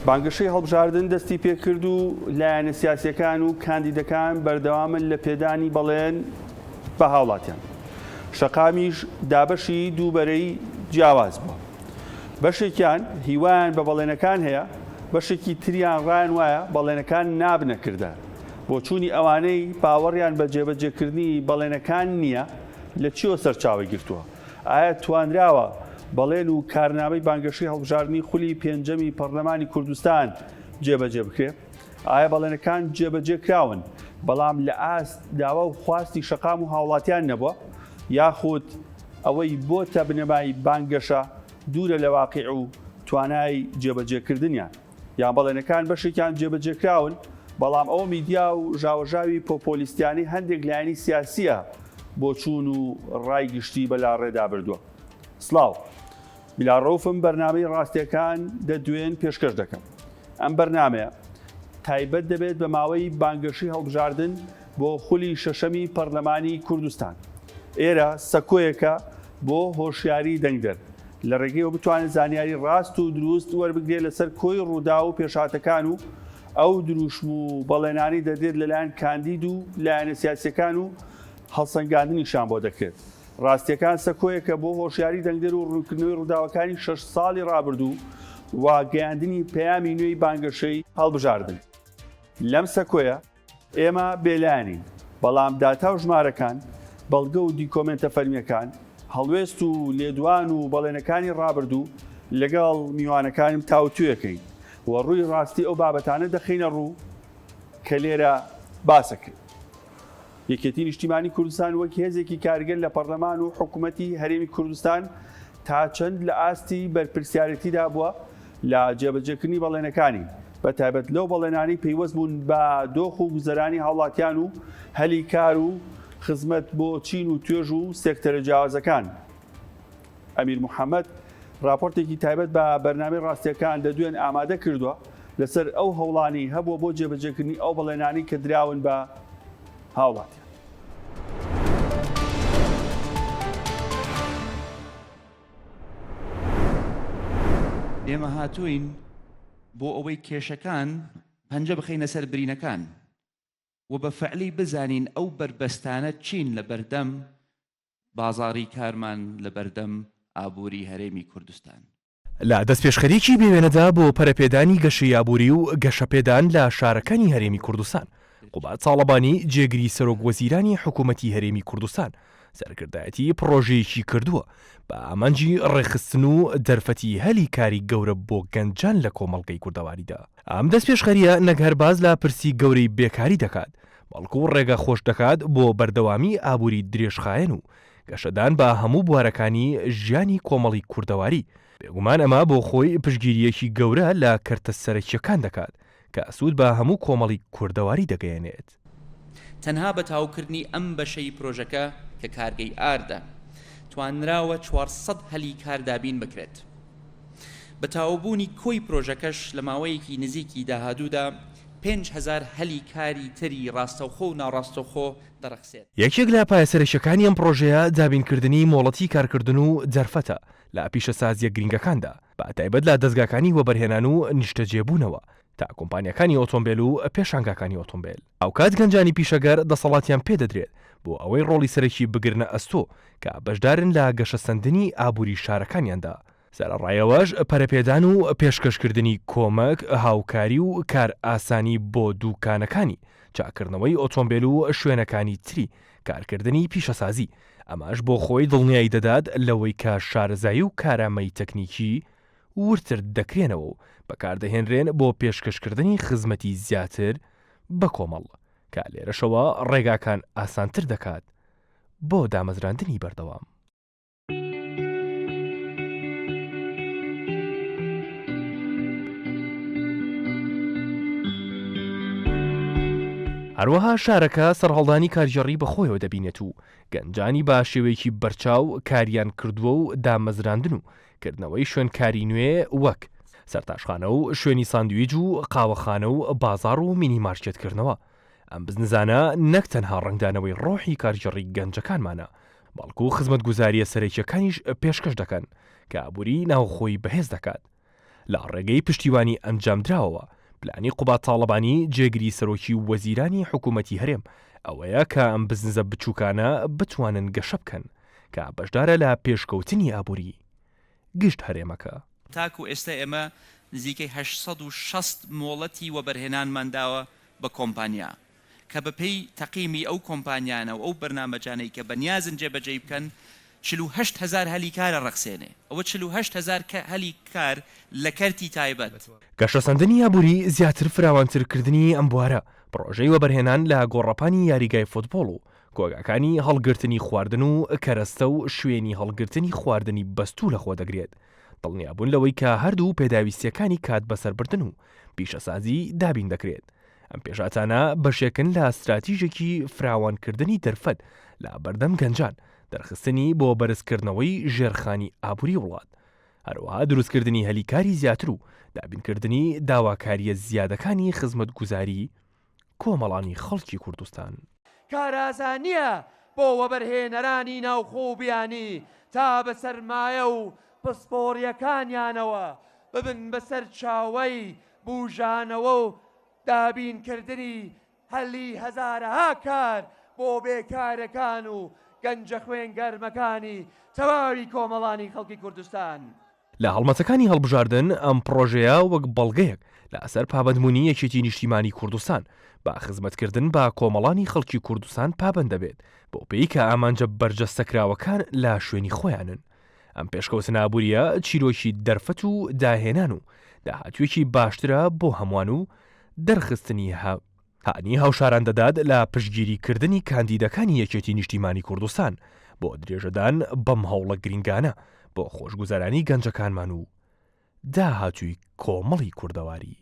بانگەشەی هەڵبژاردن دەستی پێکرد و لایەنە سیاسیەکان و کاندیدەکان بەردەوامن لە پێدانی بەڵێن بە هاوڵاتیان. شەقامیش دابەشی دوو بەرەی جیاواز بووە. بەشێکیان هیوایان بە بەڵێنەکان هەیە، بەشێکی تریان ڕایان وایە بەڵێنەکان نابنە کردار. بۆچوونی ئەوانەی باوەڕیان بە جێبەجێکردنی بەڵێنەکان نییە لە چیەوە سەرچاوەی گرتووە؟ ئایا توانراوە بەڵێن و کارنامەی بانگەشەی هەڵبژاردنی خولی پێنجەمی پەڕلەمانی کوردستان جێبەجێ بکرێ؟ ئایا بەڵێنەکان جێبەجێ کراون بەڵام لە ئاست داوا و خواستی شەقام و هاوڵاتیان نەبووە؟ یاخود ئەوەی بۆتە بنەمای بانگەشە دوورە لە واقیع و توانای جێبەجێکردنیان؟ یان بەڵێنەکان بەشێکیان جێبەجێکراون، بەڵام ئەوە میدیا و ژاوەژاوی پۆپۆلیستیانەی هەندێک لایەنی سیاسییە بۆچوون و ڕای گشتی بەلاڕێدا بردووە. سڵاو. بیلال ڕەوفم بەرنامەی ڕاستیەکان دەدوێن پێشکەش دەکەم. ئەم بەرنامەیە تایبەت دەبێت بە ماوەی بانگەشەی هەڵبژاردن بۆ خولی شەشەمی پەرلەمانی کوردستان. ئێرە سەکۆیەکە بۆ هۆشیاری دەنگدەر، لە ڕێگەیەوە بتوانێت زانیاری ڕاست و دروست وەربگرێت لەسەر کۆی ڕووداو و پێشهاتەکان و ئەو دروشم و بەڵێنانەی دەدرێت لەلایەن کاندید و لایەنە سیاسیەکان و هەڵسەنگاندنیشیان بۆ دەکرێت. ڕاستیەکان سەکۆیەکە بۆ هۆشیاری دەنگدەر و ڕوونکردنەوەی ڕووداوەکانی شەش ساڵی ڕابردوو و گەیاندنی پەیامی نوێی بانگەشەی هەڵبژاردن. لەم سەکۆیە ئێمە بێلایەنین، بەڵام داتا و ژمارەکان، بەڵگە و دیکۆمێنتە فەرمییەکان، هەڵوێست و لێدوان و بەڵێنەکانی ڕابردوو لەگەڵ میوانەکانم تاوتوێکەین و ڕووی ڕاستی ئەو بابەتانە دەخەینە ڕوو کە لێرە باسەکرێن. یەکێتی نیشتیمانی کوردستان وەک هێزێکی کارگەر لە پەڕلەمان و حکومەتی هەرێمی کوردستان تا چەند لە ئاستی بەرپرسیارێتیدا بووە لە جێبەجێکردنی بەڵێنەکانی، بە تایبەت لەو بەڵێنانەی پەیوەست بوون بە دۆخ و گوزەرانی هاوڵاتیان و هەلی کار و خزمەت بۆ چین و توێژ و سێکتەرە جیاوازەکان. ئەمیر محەمەد ڕاپۆرتێکی تایبەت بە بەرنامەی ڕاستیەکان دەدوێن ئامادە کردووە لەسەر ئەو هەوڵانەی هەبووە بۆ جێبەجێکردنی ئەو بەڵێنانەی کە دراون بە هاوڵاتیان. ئێمە هاتووین بۆ ئەوەی کێشەکان پەنجە بخەینە سەر برینەکان و بە فعلی بزانین ئەو بەربەستانە چین لە بەردەم بازاڕی کارمان لە بەردەم ئابووری هەرێمی کوردستان. لە دەستپێشخەرییەکی بێوێنەدا بۆ پەرەپێدانی گەشەی ئابووری و گەشەپێدان لە شارەکانی هەرێمی کوردستان، قوباد تاڵەبانی جێگری سەرۆک وەزیرانی حکوومەتی هەرێمی کوردستان سەرکردایەتی پڕۆژەیەکی کردووە بە ئامانجی ڕێکخستن و دەرفەتی هەلی کاری گەورە بۆ گەنجان لە کۆمەڵگەی کوردەواریدا. ئەم دەستپێشخەرییە نەک هەر باس لە پرسی گەورەی بێکاری دەکات، بەڵکو ڕێگە خۆش دەکات بۆ بەردەوامی ئابووری درێژخایەن و گەشەدان بە هەموو بوارەکانی ژیانی کۆمەڵی کوردەواری، بێگومان ئەمە بۆ خۆی پشتگیرییەکی گەورە لە کەرتە سەرەکییەکان دەکات کە سوود بە هەموو کۆمەڵی کوردەواری دەگەیەنێت. تەنها بە تەواوکردنی ئەم بەشەی پرۆژەکە کە کارگەی ئاردە، توانراوە 400 هەلی کار دابین بکرێت. بە تەواوبوونی کۆی پرۆژەکەش لە ماوەیەکی نزیکی داهاتوودا 5000 هەلی کاری تری ڕاستەوخۆ و ناڕاستەوخۆ دەڕەخسێت. یەکێک لە پایە سەرەکییەکانی ئەم پڕۆژەیە دابینکردنی مۆڵەتی کارکردن و دەرفەتە لە پیشەسازییە گرنگەکاندا، بە تایبەت لە دەزگاکانی وەبەرهێنان و نیشتەجێبوونەوە تا کۆمپانیاکانی ئۆتۆمبێل و پێشانگاکانی ئۆتۆمبێل. هاوکات گەنجانی پیشەگەر دەسەڵاتیان پێدەدرێت بۆ ئەوەی ڕۆڵی سەرەکی بگرنە ئەستۆ کە بەشدارن لە گەشەسەندنی ئابووری شارەکانیاندا. سەرەڕای ئەوەش پەرەپێدان و پێشکەشکردنی کۆمەک، هاوکاری و کارئاسانی بۆ دووکانەکانی چاککردنەوەی ئۆتۆمبێل و شوێنەکانی تری کارکردنی پیشەسازی، ئەمەش بۆ خۆی دڵنیایی دەدات لەوەی کە شارەزایی و کارامەیی تەکنیکی وردتر دەکرێنەوە و بەکاردەهێنرێن بۆ پێشکەشکردنی خزمەتی زیاتر بە کۆمەڵ، کە لێرەشەوە ڕێگاکان ئاسانتر دەکات بۆ دامەزراندنی بەردەوام. هەروەها شارەکە سەرهەڵدانی کارگێڕی بەخۆیەوە دەبینێت و گەنجانی بە شێوەیەکی بەرچاو کاریان کردووە و دامەزراندن و کردنەوەی شوێنکاری نوێ وەک، سەرتاشخانە و شوێنی ساندویج و قاوەخانە و بازاڕ و مینی مارکێت کردنەوە. ئەم بزنزانە نەک تەنها ڕەنگدانەوەی ڕۆحی کارگێڕی گەنجەکانمانە، بەڵکو خزمەتگوزارییە سەرەکییەکانیش پێشکەش دەکەن کە ئابووری ناوخۆیی بەهێز دەکات. لە ڕێگەی پشتیوانی ئەنجامدراوەوە، پلانی قوباد تاڵەبانی جێگری سەرۆکی وەزیرانی حکوومەتی هەرێم ئەوەیە کە ئەم بزنزە بچووکانە بتوانن گەشە بکەن کە بەشدارە لە پێشکەوتنی ئابووری گشت هەرێمەکە. تاکو ئێستا ئێمە نزیکەی 860 مۆڵەتی وەبەرهێنانمان داوە بە کۆمپانیا کە بەپێی تەقیمی ئەو کۆمپانیانە و ئەو بەرنامەجانەی کە بەنیازن جێبەجێی بکەن 48 هەزار هەلی کار ئەڕەخسێنێ، ئەوە 48 هەزار هەلی کار لە کەرتی تایبەت. گەشەسەندنی ئابووری زیاتر فراوانترکردنی ئەم بوارە، پڕۆژەی وەبەرهێنان لە گۆڕەپانی یاریگای فوتبۆڵ و کۆگاکانی هەڵگرتنی خواردن و کەرەستە و شوێنی هەڵگرتنی خواردنی بەستوو لەخۆدەگرێت، دڵنیابوون لەوەی کە هەردوو پێداویستییەکانی کات بەسەربردن و پیشەسازی دابین دەکرێت. ئەم پێشهاتانە بەشێکن لە ستراتیژێکی فراوانکردنی دەرفەت لە بەردەم گەنجان، دەرخستنی بۆ بەرزکردنەوەی ژێرخانی ئابووری وڵات، هەروەها دروستکردنی هەلی کاری زیاتر و دابینکردنی داواکارییە زیادەکانی خزمەتگوزاری کۆمەڵانی خەڵکی کوردستان. کارئاسانییە بۆ وەبەرهێنەرانی ناوخۆ و بیانی تا بە سەرمایە و پسپۆڕییەکانیانەوە ببن بە سەرچاوەی بوژانەوە و دابینکردنی هەلی هەزارەها کار بۆ بێکارەکان و گەنجە خوێنگەرمەکانی تەواوی کۆمەڵانی خەڵکی کوردستان. لە هەڵمەتەکانی هەڵبژاردن ئەم پڕۆژەیە وەک بەڵگەیەک لەسەر پابەندبوونی یەکێتی نیشتیمانی کوردستان بە خزمەتکردن بە کۆمەڵانی خەڵکی کوردستان پابەند دەبێت بەوپێی کە ئامانجە بەرجەستەکراوەکان لە شوێنی خۆیانن. ئەم پێشکەوتنە ئابوورییە چیرۆکی دەرفەت و داهێنان و داهاتوویەکی باشترە بۆ هەمووان و دەرخستنی هانی هاوشاران دەدات لە پشتگیری کردنی کاندیدەکانی یەکێتی نیشتیمانی کوردستان بۆ درێژەدان بەم هەوڵە گرینگانە بۆ خۆشگوزەرانی گەنجەکانمان و داهاتووی کۆمەڵی کوردەواری.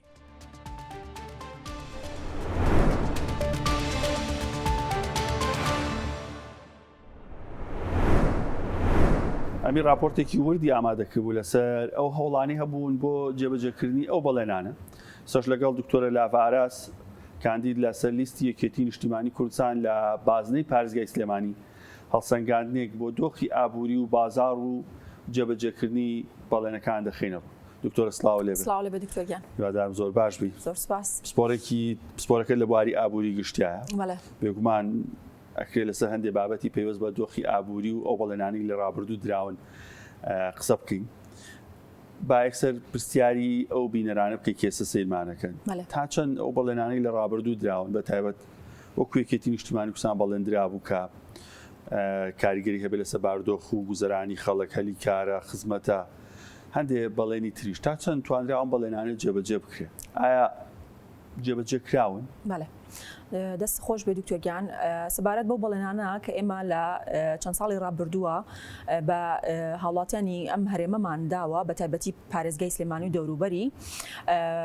ئەمیر راپۆرتێکی وردی ئامادە کردبوو لەسەر ئەو هەوڵانەی هەبوون بۆ جێبەجێکردنی ئەو بەڵێنانە. ئێستاش لەگەڵ دکتۆرە لاڤە ئاراس کاندید لەسەر لیستی یەکێتی نیشتیمانی کوردستان لە بازنەی پارێزگای سلێمانی هەڵسەنگاندنێک بۆ دۆخی ئابووری و بازاڕ و جێبەجێکردنی بەڵێنەکان دەخەینە ڕوو. دکتۆرە سڵاو لێ بێ. سڵاو لێ بێ دکتۆر گیان. هیوادارم زۆر باش بی. زۆر سپاس. پسپۆڕێکی پسپۆرەکەت لە بواری ئابووری گشتیایە. بەڵێ. بێگومان ئەکرێ لەسەر هەندێ بابەتی پەیوەست بە دۆخی ئابووری و ئەو بەڵێنانەی لە ڕابردوو دراون قسە بکەین. با یەکسەر پرسیاری ئەو بینەرانە بکەین کە ئێستا سەیرمانەکەن. تا چەند ئەو بەڵێنانەی لە ڕابردوو دراون بە تایبەت وەکو یەکێتی نیشتیمانی کوردستان بەڵێن درابوو کە کاریگەری هەبێت لەسەر بارودۆخ و گوزەرانی خەڵک، هەلی کارە، خزمەتە، هەندێ بەڵێنی تریش. تا چەند توانرا ئەم بەڵێنانە جێبەجێ بکرێن؟ ئایا جێبەجێ کراون؟ بەڵێ دەست خۆش بێ دکتۆر گیان سەبارەت بەو بەڵێنانە کە ئێمە لە چەند ساڵی ڕابردووە بە هاوڵاتیانی ئەم هەرێمەمان داوە بە تایبەتی پارێزگای سلێمانی و دەوروبەری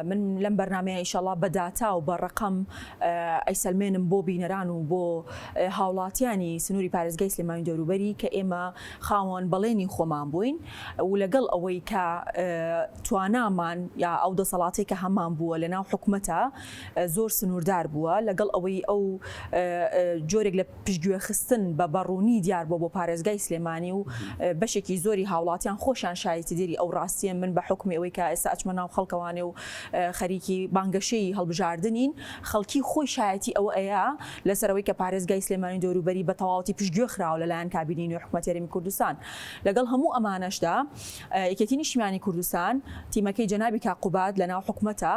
من لەم بەرنمەیە ئیشەڵا بە داتا و بە ڕقم ئەیسەلمێنم بۆ بینەران و بۆ هاوڵاتیانی سنووری پارێزگای سلێمانی دەوروبەری کە ئێمە خاوەن بەڵێنی خۆمان بووین و لەگەڵ ئەوەی کە توانامان یا ئەو دەسەڵاتەی کە هەمان بووە لە ناو حکومەتە زۆر سنووردار بووە لەگەڵ ئەوەی ئەو جۆرێک لە پشتگوێخستن بە بەڕوونی دیار بووە بۆ پارێزگای سلێمانی و بەشێکی زۆری هاوڵاتیان خۆشیان شایەتیدەری ئەو ڕاستیەن من بە حوکمی ئەوەی کە ئێستا ئەچمە ناو خەڵکەوانێ و خەریکی بانگەشەی هەڵبژاردنین خەڵکی خۆی شایەتی ئەوە ئەیا لەسەر ئەوەی کە پارێزگای سلێمانی و دەوروبەری بە تەواوەتی پشتگوێ خراوە لەلایەن کابینەی نوێی حکومەتی هەرێمی کوردستان لەگەڵ هەموو ئەمانەشدا یەکێتی نیشتیمانی کوردستان تیمەکەی جەنابی کاک قوباد لەناو حکومەتە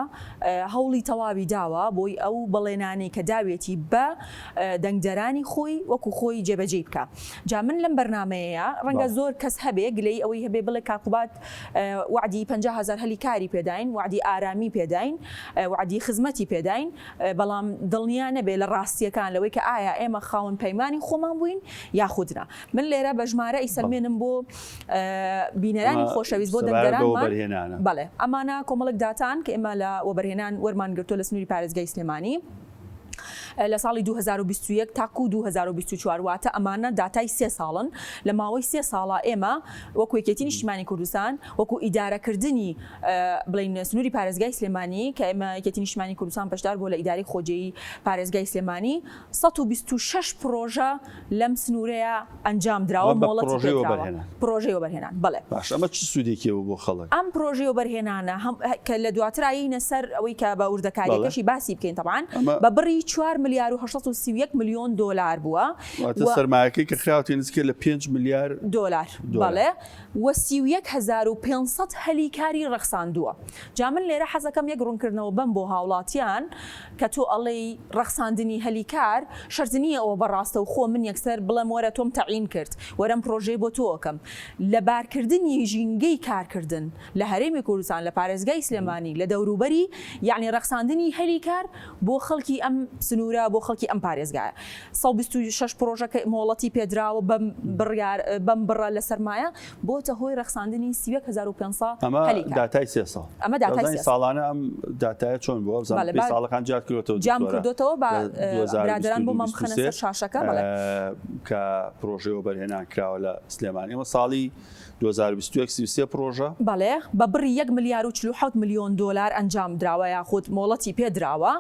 هەوڵی تەواوی داوە بۆی ئەو بەڵێنانەی کە داوێتی بە دەنگدەرانی خۆی وەکو خۆی جێبەجێی بکا. جا من لەم بەرنامەیەیا ڕەنگە زۆر کەس هەبێ گلەیی ئەوەی هەبێ بڵێ کاک قوباد وەعدی 50 هەزار هەلی کاری پێداین، وەعدی ئارامی پێداین، وەعدی خزمەتی پێداین، بەڵام دڵنیا نەبێ لە ڕاستییەکان لەوەی کە ئایا ئێمە خاوەن پەیمانی خۆمان بووین یاخود نا. من لێرە بە ژمارە ئەیسەلمێنم بۆ بینەرانی خۆشەویست بۆ دەنگدەرانمان بەڵێ ئەمانە کۆمەڵێک داتان کە ئێمە لە وەبەرهێنان وەرمان گرتووە لە سنووری پارێزگای سلێمانی. لە ساڵی 2021 تاکوو 2024 واتە ئەمانە داتای سێ ساڵن لە ماوەی سێ ساڵا ئێمە وەکو یەکێتی نیشتیمانی کوردستان وەکو ئیدارەکردنی بڵێین سنووری پارێزگای سلێمانی کە ئێمە یەکێتی نیشتمانی کوردستان بەشدار بووە لە ئیدارەی خۆجێیی پارێزگای سلێمانی 126 پڕۆژە لەم سنوورەیە ئەنجام دراوە ئەمە بە مۆڵەتی پڕۆژەی پێدراوە وەبەرهێنان. پڕۆژەی وەبەرهێنان بەڵێ. باش ئەمە چ سوودێکی هەبوو بۆ خەڵک؟ ئەم پڕۆژەی وەبەرهێنانە هەم کە لە دواترا یەینە سەر ئەوەی کە بە بەڵێ. وردەکارییەکەشی باسی بکەین تەبعەن ئەمە. بە بڕی چوار ملیار و 831 ملیۆن دۆلار بووە واتە و. سەرمایەکەی کە خراوەتە نزیکە لە پێنج ملیار دۆلار دۆلار. بەڵێ و 31500 هەلی کاری ڕەخساندووە. جا من لێرە حەزەکەم یەک ڕوونکردنەوە بەم بۆ هاوڵاتیان کە تۆ ئەڵێی ڕەخساندنی هەلی کار شەرت نییە ئەوە بە ڕاستەوخۆ من یەکسەر بڵێم وەرە تۆم تەعین کرد وەرە ئەم پڕۆژەیە بۆ تۆ ئەکەم. لەبارکردنی ژینگەی کارکردن لە هەرێمی کوردستان لە پارێزگای سلێمانی لە دەوروبەری یەعنی ڕەخساندنی هەلی کار بۆ خەڵکی ئەم سنوورە بۆ خەڵکی ئەم پارێزگایە. 126 پڕۆژە کە مۆڵەتی پێدراوە بەم بڕیار بەم بڕە لە سەرمایە بۆتە هۆی ڕەخساندنی 31500 ئەمە هەلی کار. داتای سێ ساڵ. ئەمە داتای دەزانی سێ ساڵ. ساڵانە ئەم داتایە چۆن بووە؟ بزانم بەڵێ پێی با ساڵەکان جیات کردۆتەوە جیام دکتۆرە کردۆتەوە با لە برادەران 2022 بۆمان بخەنە 23 سەر شاشەکە بەڵێ. کە پڕۆژەی وەبەرهێنان کراوە لە سلێمانی ئەمە ساڵی 2021 33 پڕۆژە. بەڵێ، بە بڕی یەک ملیار و 47 ملیۆن دۆلار ئەنجام دراوە یاخود مۆڵەتی پێ دراوە.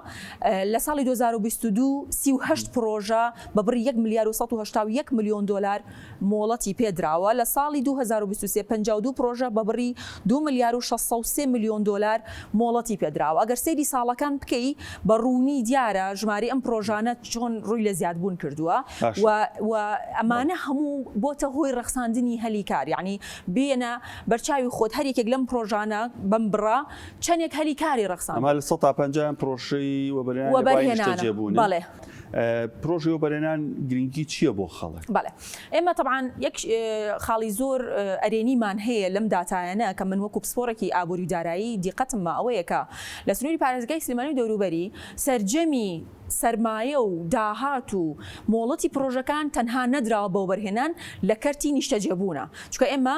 لە ساڵی 2022 38 پڕۆژە بە بڕی یەک ملیار و 181 ملیۆن دۆلار مۆڵەتی پێ دراوە. لە ساڵی 2023 52 پڕۆژە بە بڕی دوو ملیار و 603 ملیۆن دۆلار مۆڵەتی پێ دراوە. ئەگەر سەیری ساڵەکان بکەی بە ڕوونی دیارە ژمارەی ئەم پڕۆژانە چۆن ڕووی لە زیادبوون کردووە باشە. و و ئەمانە هەموو بۆتە هۆی ڕەخساندنی هەلی کار یەعنی بێنە بەرچاوی خۆت هەر یەکێک لەم پڕۆژانە بەم بڕە چەنێک هەلی کاری ئەمە ڕەخساندووە. لە 50% پڕۆژەی وەبەرهێنانی لە بواری وەبەرهێنانە نیشتەجێبوونن. بەڵێ. پرۆژەی وەبەرهێنان گرنگی چییە بۆ خەڵک؟ بەڵێ ئێمە تەبعەن یەک خاڵی زۆر ئەرێنیمان هەیە لەم داتایانە کە من وەکو پسپۆڕێکی ئابووری و دارایی دیقەتم ما ئەوەیە کە لە سنووری پارێزگای سلێمانی و دەوروبەری سەرجەمی سەرمایە و داهات و مۆڵەتی پڕۆژەکان تەنها نەدراوە بە وەبەرهێنان لە کەرتی نیشتەجێبوونە چونکە ئێمە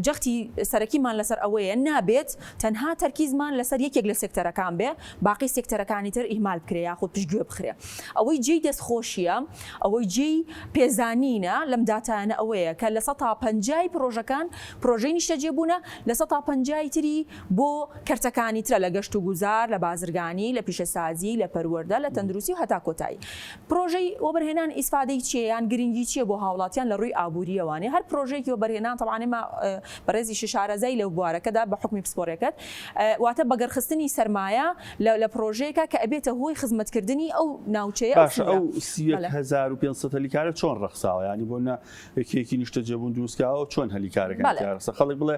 جەختی سەرەکیمان لەسەر ئەوەیە نابێت تەنها تەرکیزمان لەسەر یەکێک لە سێکتەرەکان بێ باقی سێکتەرەکانی تر ئیهمال بکرێ یاخود پشتگوێ بخرێ. ئەوەی جێی دەستخۆشییە، ئەوەی جێی پێزانینە لەم داتایانە ئەوەیە کە لە سەتا پەنجای پڕۆژەکان پڕۆژەی نیشتەجێبوونە، لە سەتا پەنجای تری بۆ کەرتەکانی ترە لە گەشتوگوزار، لە بازرگانی، لە پیشەسازی، لە پەروەردە، لە تەندروستی و هەتا کۆتایی. پرۆژەی وەبەرهێنان ئیسفادەی چیە یان گرنگی چیە بۆ هاوڵاتیان لە ڕووی ئابووریەوانێ هەر پرۆژەیەکی وەبەرهێنان تەبعەن ئێمە بەڕێزیشی شارەزای لەو بوارەکەدا بە حوکمی پسپۆڕیەکەت واتە بەگەڕخستنی سەرمایە لە لە پرۆژەیەکا کە ئەبێتە هۆی خزمەتکردنی ئەو ناوچەیە ئەو باشە سنوورە ئەو 31 بەڵێ. 1500 هەلیکارە چۆن ڕەخساوە یانی بۆ نە یەکەیەکی نیشتەجێبوون دروستکراوە چۆن هەلیکارەکانی بەڵێ. تیا ڕەخسا خەڵک بڵێ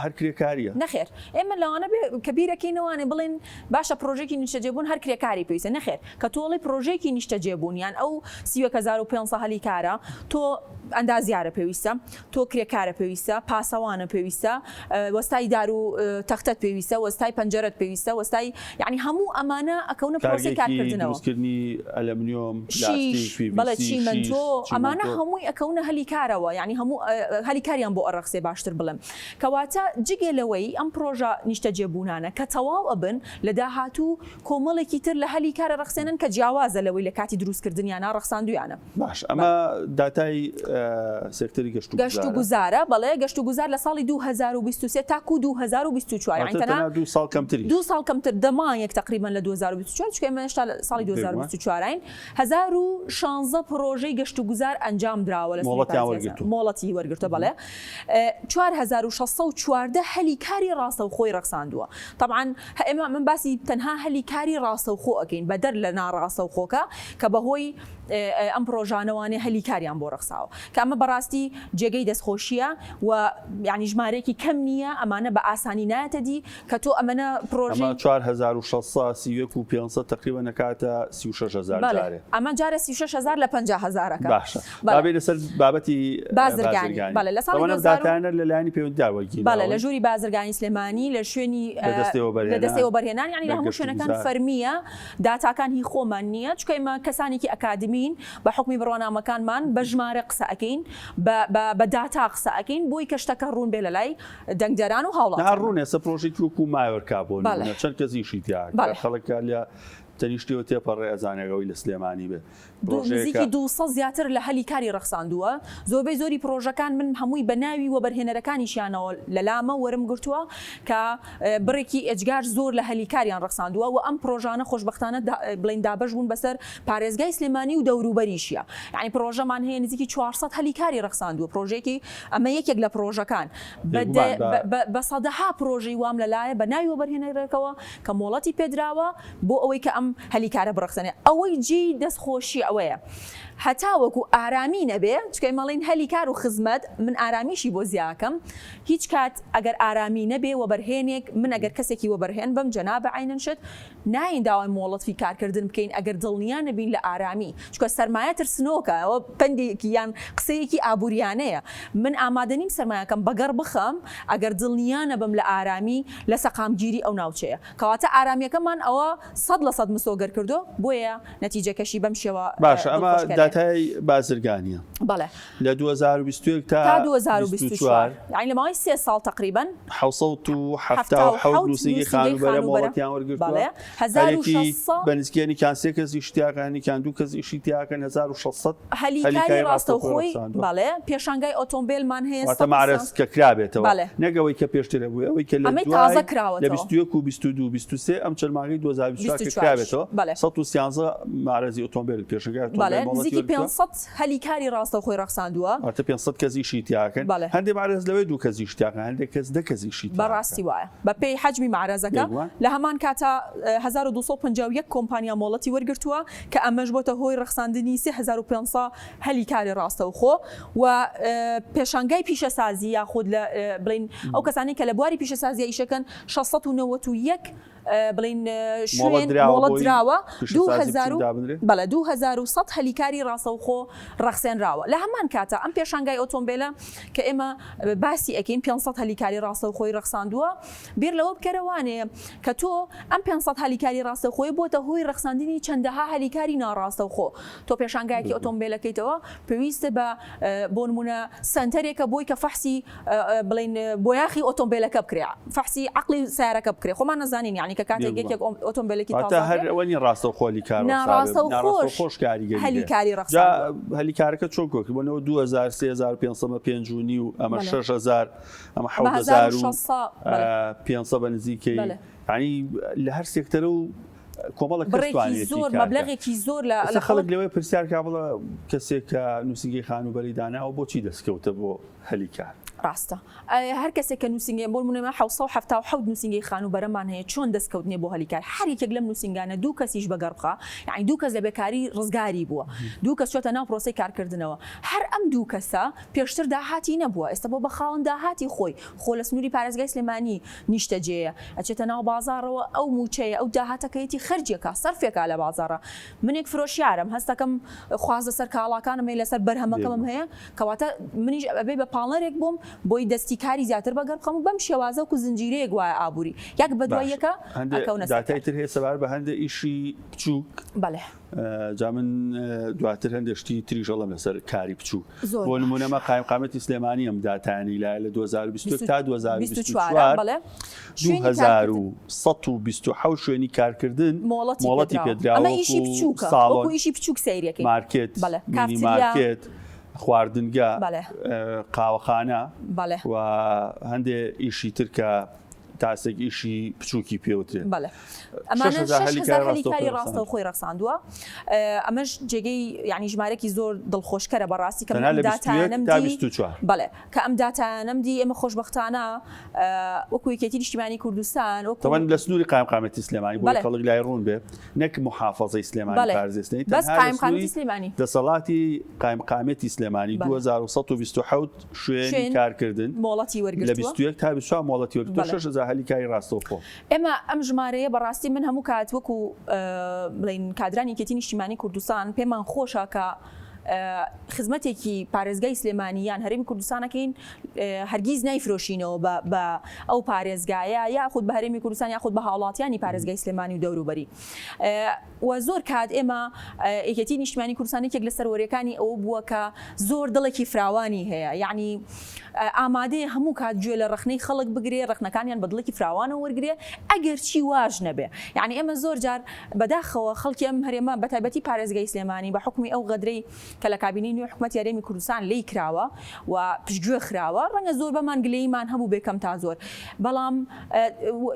هەر کرێکاریە. نەخێر ئێمە لەوانە بێ کە بیرەکەینەوانێ بڵێن باشە پرۆژەیەکی نیشتەجێبوون هەر کرێکاری پێویستە نەخێر کە تۆ ئەڵێی پرۆژەیەکی نیشتەجێبوون یان ئەو 31500 هەلی کارە تۆ ئەندازیارە پێویستە تۆ کرێکارە پێویستە پاسەوانە پێویستە وەستای دار و تەختەت پێویستە وەستای پەنجەرەت پێویستە وەستای یعنی هەموو ئەمانە ئەکەونە پرۆسەی کارگەیەکی کارکردنەوە دروستکردنی ئەلەمنیۆم پلاستیک شیش پی ڤی بەڵێ سی شیش چیمەنتۆ ئەمانە چیمەنتۆ. هەمووی ئەکەونە هەلی کارەوە یعنی هەموو هەلی کاریان بۆ ئەڕەخسێ باشتر بڵێم کەواتە جگە لەوەی ئەم پرۆژە نیشتەجێبوونانە کە تەواو ئەبن لە داهاتوو کۆمەڵێکی تر لە هەلی کار ئەڕەخسێنن کە جیاوازە لەوەی لە کاتی دروستکردنیانا ڕەخساندویانە. باش ئەمە داتای سێکتەری گەشت و گەشت و گوزارە. گوزارە بەڵێ گەشت و گوزار لە ساڵی 2023 تاکوو 2024 یانی واتە تەنها تەنها دوو ساڵ کەمتریش. دوو ساڵ کەمتر دە مانگێک تەقریبەن لە 2024 چونکە ئێمە هێشتا لە ساڵی بێگومان. 2024 ین 1016 پڕۆژەی گەشت و گوزار ئەنجام دراوە لە سنووری مۆڵەتیان پارێزگای وەرگرتووە. مۆڵەتی وەرگرتووە بەڵێ 4614 هەلی کاری ڕاستەوخۆی ڕەخساندووە تەبعەن ئێمە من باسی تەنها هەلی کاری ڕاستەوخۆ ئەکەین بەدەر لە ناڕاستەوخۆکە کە بەهۆی ئەم پڕۆژانەوانێ هەلی کاریان بۆ ڕەخساوە کە ئەمە بەڕاستی جێگەی دەستخۆشیە و یانی ژمارەیەکی کەم نییە ئەمانە بە ئاسانی نایەتە دی کە تۆ ئەمەنە ئەمە پڕۆژەی 4600 31 و 500 تەقریبەن ئەکاتە 36000 بەڵێ جارێ. ئەمە جارێ 36000 لە 50 هەزارەکە باشە بەڵێ. با بێینە سەر بابەتی بازرگانی بازرگانی. بەڵێ لە ساڵی تەوەن ئەم 2000 داتایانە لە لایەنی پەیوەندیدار بەڵێ لە وەرگیراون. ژووری بازرگانی سلێمانی لە شوێنی لە دەستەی لە وەبەرهێنان دەستەی وەبەرهێنان یانی لە لە هەموو شوێنەکان گەشتوگوزار. فەرمییە داتاکان هی خۆمان نییە چونکە ئێمە کەسانێکی ئەکادمین بە حوکمی بڕوانامەکانمان بە ژمارە قسە ئەکەین بە بە بە داتا قسە ئەکەین بۆی کە شتەکە ڕوون بێ لە لای دەنگدەران و نا هاوڵاتیانمان. ڕوونە ئێستا پرۆژەیەکی وەکوو مایۆرکا بۆ بەڵێ. نموونە چەند کەس ئیشی تیا ئەکا بەڵێ. خەڵک لە. تەنیشتیەوە تێپەڕێ ئەزانێ ئەوەی لە سلێمانی بێ. نزیکی 200 زیاتر لە هەلی کاری ڕەخساندووە، زۆربەی زۆری پڕۆژەکان من هەمووی بە ناوی وەبەرهێنەرەکانیشیانەوە لەلامە وەرم گرتووە کە بڕێکی ئێجگار زۆر لە هەلی کاریان ڕەخساندووە و ئەم پڕۆژانە خۆشبەختانە بڵێین دابەش بوون بەسەر پارێزگای سلێمانی و دەوروبەریشیا یانی پڕۆژەمان هەیە نزیکی 400 هەلی کاری ڕەخساندووە پڕۆژەیەکی ئەمە یەکێک لە پڕۆژەکان بە سەدەها پڕۆژەی وام لەلایە بە ناوی وەبەرهێنەرێکەوە کە مۆڵەتی پێدراوە بۆ ئەوەی کە ئەم هەلی کارە بڕەخسێنێ. ئەوەی جێی دەست خۆشیە ئەوەیە هەتاوەکو ئارامی نەبێ، چونکە ئێمە ئەڵێین هەلی کار و خزمەت، من ئارامیشی بۆ زیاکەم، هیچ کات ئەگەر ئارامی نەبێ وەبەرهێنێک، من ئەگەر کەسێکی وەبەرهێن بم جەنابە عەینەن شت، نایەین داوای مۆڵەتی کارکردن بکەین ئەگەر دڵنیا نەبین لە ئارامی، چونکە سەرمایە ترسنۆکە، ئەوە پەندێکی یان قسەیەکی ئابووریانەیە، من ئامادە نیم سەرمایەکەم بەگەڕ بخەم ئەگەر دڵنیا نەبم لە ئارامی، لە سەقامگیری ئەو ناوچەیە. کەواتە ئارامیەکەمان ئەوە 100% مسۆگەر کردوە بۆیە نەتیجەکەشی بەم شێوە باشە ئەمە دڵخۆشکەرەیە. داتای بازرگانیە. بەڵێ. لە 2021 تا تا 2024 24 یانی لە ماوەی سێ ساڵ تەقریبەن 777 77 نووسینگەی نووسینگەی خانووبەرە خانووبەرە مۆڵەتیان وەرگرتووە بەڵێ هەرێکی 1600 بە نزیکەی هەنیکیان سێ کەس ئیشی تیاکەن هەنیکیان دوو کەس ئیشی تیاکەن 1600 هەلی کاری هەلی کاری ڕاستەوخۆی ڕاستەوخۆی ڕەخساندووە. بەڵێ پێشانگای ئۆتۆمبێلمان هەیە واتە مەعرەز 113 کە کرابێتەوە بەڵێ. نەک ئەوەی کە پێشتر هەبوو ئەوەی کە لە ئەمەی دوای تازە لە کراوەتەوە. 21 و 22 23 ئەم چەند مانگەی 2024 کە 24 کرابێتەوە بەڵێ. 113 مەعرەزی ئۆتۆمبێل پێشانگای ئۆتۆمبێل بەڵێ مۆڵەتی نزیکی وەرگرتووە. 500 هەلی کاری ڕاستەوخۆی ڕەخساندووە. واتە 500 کەس ئیشی تیاکەن بەڵێ. هەندێ مەعرەز لەوەی دوو کەس ئیشی تیاکەن هەندێک کەس دە کەس ئیشی تیاکەن. بەڕاستی وایە بە پێی حەجمی مەعرەزەکە بێگومان. لە هەمان کاتا 1251 کۆمپانیا مۆڵەتی وەرگرتووە کە ئەمەش بۆتە هۆی ڕەخساندنی 3500 هەلی کاری ڕاستەوخۆ و پێشانگای پیشەسازی یاخود لە بڵێین ئەو کەسانەی کە لە بواری پیشەسازیە ئیشەکەن 691 بڵێین شوێن مۆڵەت دراوە 2000 بەڵێ 2100 هەلی کاری ڕاستەوخۆ ڕەخسێنراوە لە هەمان کاتا ئەم پێشانگای ئۆتۆمبێلە کە ئێمە باسی ئەکەین 500 هەلی کاری ڕاستەوخۆی ڕەخساندووە بیر لەوە بکەرەوانێ کە تۆ ئەم 500 هەلی کاری ڕاستەوخۆی بۆتە هۆی ڕەخساندنی چەندەها هەلی کاری ناڕاستەوخۆ تۆ پێشانگایەکی ئۆتۆمبێلەکەیتەوە پێویستە بە بۆ نمونە سەنتەرێکە بۆی کە فەحسی بڵین بۆیاخی ئۆتۆمبێلەکە بکرێ فەحسی عقلی سیارەکە بکرێ خۆمان نەزانین یعنی کە کاتێک یەکێک ئۆتۆمبێلێکی تازە هەر ئەوە نیە ڕاستەوخۆ هەلی کار ناڕاستەوخۆش خۆش کاریگەری هەلی کاری ڕەخساندووە. جا هەلی کارەکە چۆن کۆ کرد بۆ نەوە 2000 3500 ئەمە پێنج و نیو ئەمە 6000 ئەمە 7500 بە نزیکەی یعنی لە هەر سێکتەرە و کۆمەڵە کەس بڕێکی توانیەتی زۆر کار بکات. مەبلەغێکی زۆر لە ئێستا لە خەڵک خەڵک لەوەیە پرسیار کا بڵێ کەسێک کە نووسینگەی خانووبەرەی داناوە بۆچی دەستکەوتە بۆ هەلی کار؟ ڕاستە هەر کەسێک کە نووسینگەی بۆ نموونە ئێمە 777 نووسینگەی خانووبەرەمان هەیە چۆن دەستکەوت نییە بۆ هەلی کار هەر یەکێک لەم نووسینگانە دوو کەسیش بەگەڕ بخا یانی دوو کەس لە بێکاری ڕزگاری بووە دوو کەس چۆتە ناو پرۆسەی کارکردنەوە هەر ئەم دوو کەسە پێشتر داهاتی نەبووە ئێستا بۆ بە خاوەن داهاتی خۆی خۆ لە سنووری پارێزگای سلێمانی نیشتەجێیە، ئەچێتە ناو بازاڕەوە ئەو مووچەیە، ئەو داهاتەکەیەتی خەرجیەکا، سەرفیەکا لە بازاڕا. منێک فرۆشیارم، هەستەکەم خواست لەسەر کاڵاکانم هەیە، لەسەر بەرهەمەکەمم هەیە، کەواتە منیش ئەبێ بە پاڵنەرێک بۆم بۆی دەستی کاری زیاتر بەگەڕ بخەم و بەم شێوازە وەکو زنجیرەیەک وایە ئابووری یەک بەدوای باشە یەکا هەندێ ئەکەونە سەر داتای کار. تر هەیە سەبارەت بە هەندێ ئیشی بچووک؟ بەڵێ. جا من دواتر هەندێک شتی تریش ئەڵێم لەسەر کاری بچووک. زۆر بۆ نموونە باشە. مە قایمقامەتی سلێمانی ئەم داتایانەی لایە لە 2021 تا 24 2024 بەڵێ شوێنی کارکردن 2127 شوێنی کارکردن مۆڵەتی مۆڵەتی پێدراوە. پێدراوە ئەمە ئیشی وەکو بچووکە، ساڵۆن، وەکو ئیشی بچووک سەیریەکەین. مارکێت، بەڵێ مینی کافتریا. مارکێت، خواردنگە، بەڵێ. قاوەخانە بەڵێ. و هەندێ ئیشی تر کە تاسێک ئیشی بچووکی پێوترێت. بەڵێ ئەمانە 6000 هەلی کاری ڕاستەوخۆی ڕەخساندووە ئەمەش جێگەی یعنی ژمارەکی زۆر دڵخۆشکەرە بەڕاستی کە من ئەم داتایانەم دی بەڵێ کە ئەم داتایانەم دی ئێمە خۆشبەختانە وەکو یەکێتی نیشتیمانی کوردستان وەکو تەوان لە سنووری قایمقامەتی سلێمانی بۆ خەڵک لای ڕوون بێ نەک محافظەی سلێمانی پارێزگای سلێمانی بەس قایمقامەتی سلێمانی دەسەڵاتی قایمقامەتی سلێمانی 2127 شوێنی کارکردن مۆڵەتی وەرگرتووە لە 21 تا 24 مۆڵەتی وەرگرتووە 6000 هەلی کاری ڕاستەوخۆ. ئێمە ئەم ژمارەیە بەڕاستی من هەموو کات وەکو بڵێین کادرانی یەکێتی نیشتیمانی کوردستان پێمان خۆشە کە. خزمەتێکی پارێزگای سلێمانی یان هەرێمی کوردستان ئەکەین هەرگیز نایفرۆشینەوە بە بە ئەو پارێزگایە یاخود بە هەرێمی کوردستان یاخود بە هاوڵاتیانی پارێزگای سلێمانی و دەوروبەری و زۆر کات ئێمە یەکێتی نیشتمانی کوردستان یەکێک لە سەروەریەکانی ئەوە بووە کە زۆر دڵێکی فراوانی هەیە یعنی ئامادەیە هەموو کات گوێ لە ڕەخنەی خەڵک بگرێ ڕەخنەکانیان بە دڵێکی فراوانەوە وەرگرێ ئەگەر چی واش نەبێ یعنی ئێمە زۆر جار بەداخەوە خەڵکی ئەم هەرێمە بەتایبەتی پارێزگای سلێمانی بە حوکمی ئەو غەدرەی کە لە کابینەی نوێی حکومەتی هەرێمی کوردستان لێی کراوە و پشتگوێ خراوە ڕەنگە زۆربەمان گلەییمان هەبووبێ کەم تا زۆر بەڵام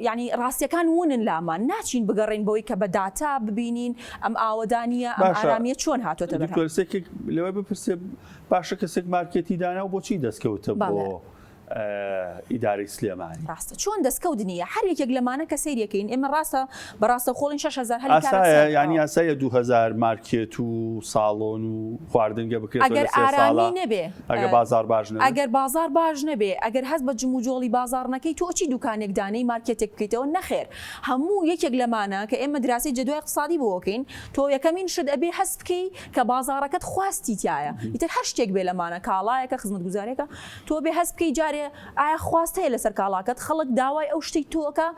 یانی ڕاستیەکان ونن لامان ناچین بگەڕێین بەوەی کە بە داتا ببینین ئەم ئاوەدانیە ئەم باشە ئارامیە چۆن هاتۆتە بەرهەم. دکتۆر سێکێک لەوە بپرسێ باشە کەسێک مارکێتی دانا و بۆچی دەستکەوتە بۆ بەڵێ. ئیدارەی سلێمانی. ڕاستە چۆن دەستکەوت نییە هەر یەکێک لەمانە کە سەیرەکەین ئێمە ڕاستە بە ڕاستەوخۆڵین 6000 هەلی کار ئاسایە ئەکسەر یانی ئاسایە 2000 مارکێت و ساڵۆن و خواردنگە بکرێتەوە ئەگەر لە سێ ساڵا ئارامی نەبێ ئەگە بازاڕ باش نەبێ؟ ئەگەر بازاڕ باش نەبێ ئەگەر هەست بە جموجۆڵی بازاڕ نەکەی تۆ چی دوکانێک دانێی مارکێتێک بکەیتەوە نەخێر هەموو یەکێک لەمانە کە ئێمە دراسەی جەدوای اقتصادی بۆ ئەکەین تۆ یەکەمین شت ئەبێ هەست بکەی کە بازاڕەکەت خواستی تیایە ئیتر هەر شتێک بێ لەمانە کاڵایەکە خزمەتگوزارێکە تۆ بێ هەست بکەی جارێ ئایا خواست هەیە لەسەر کاڵاکەت خەڵک داوای ئەو شتەی تۆ ئەکا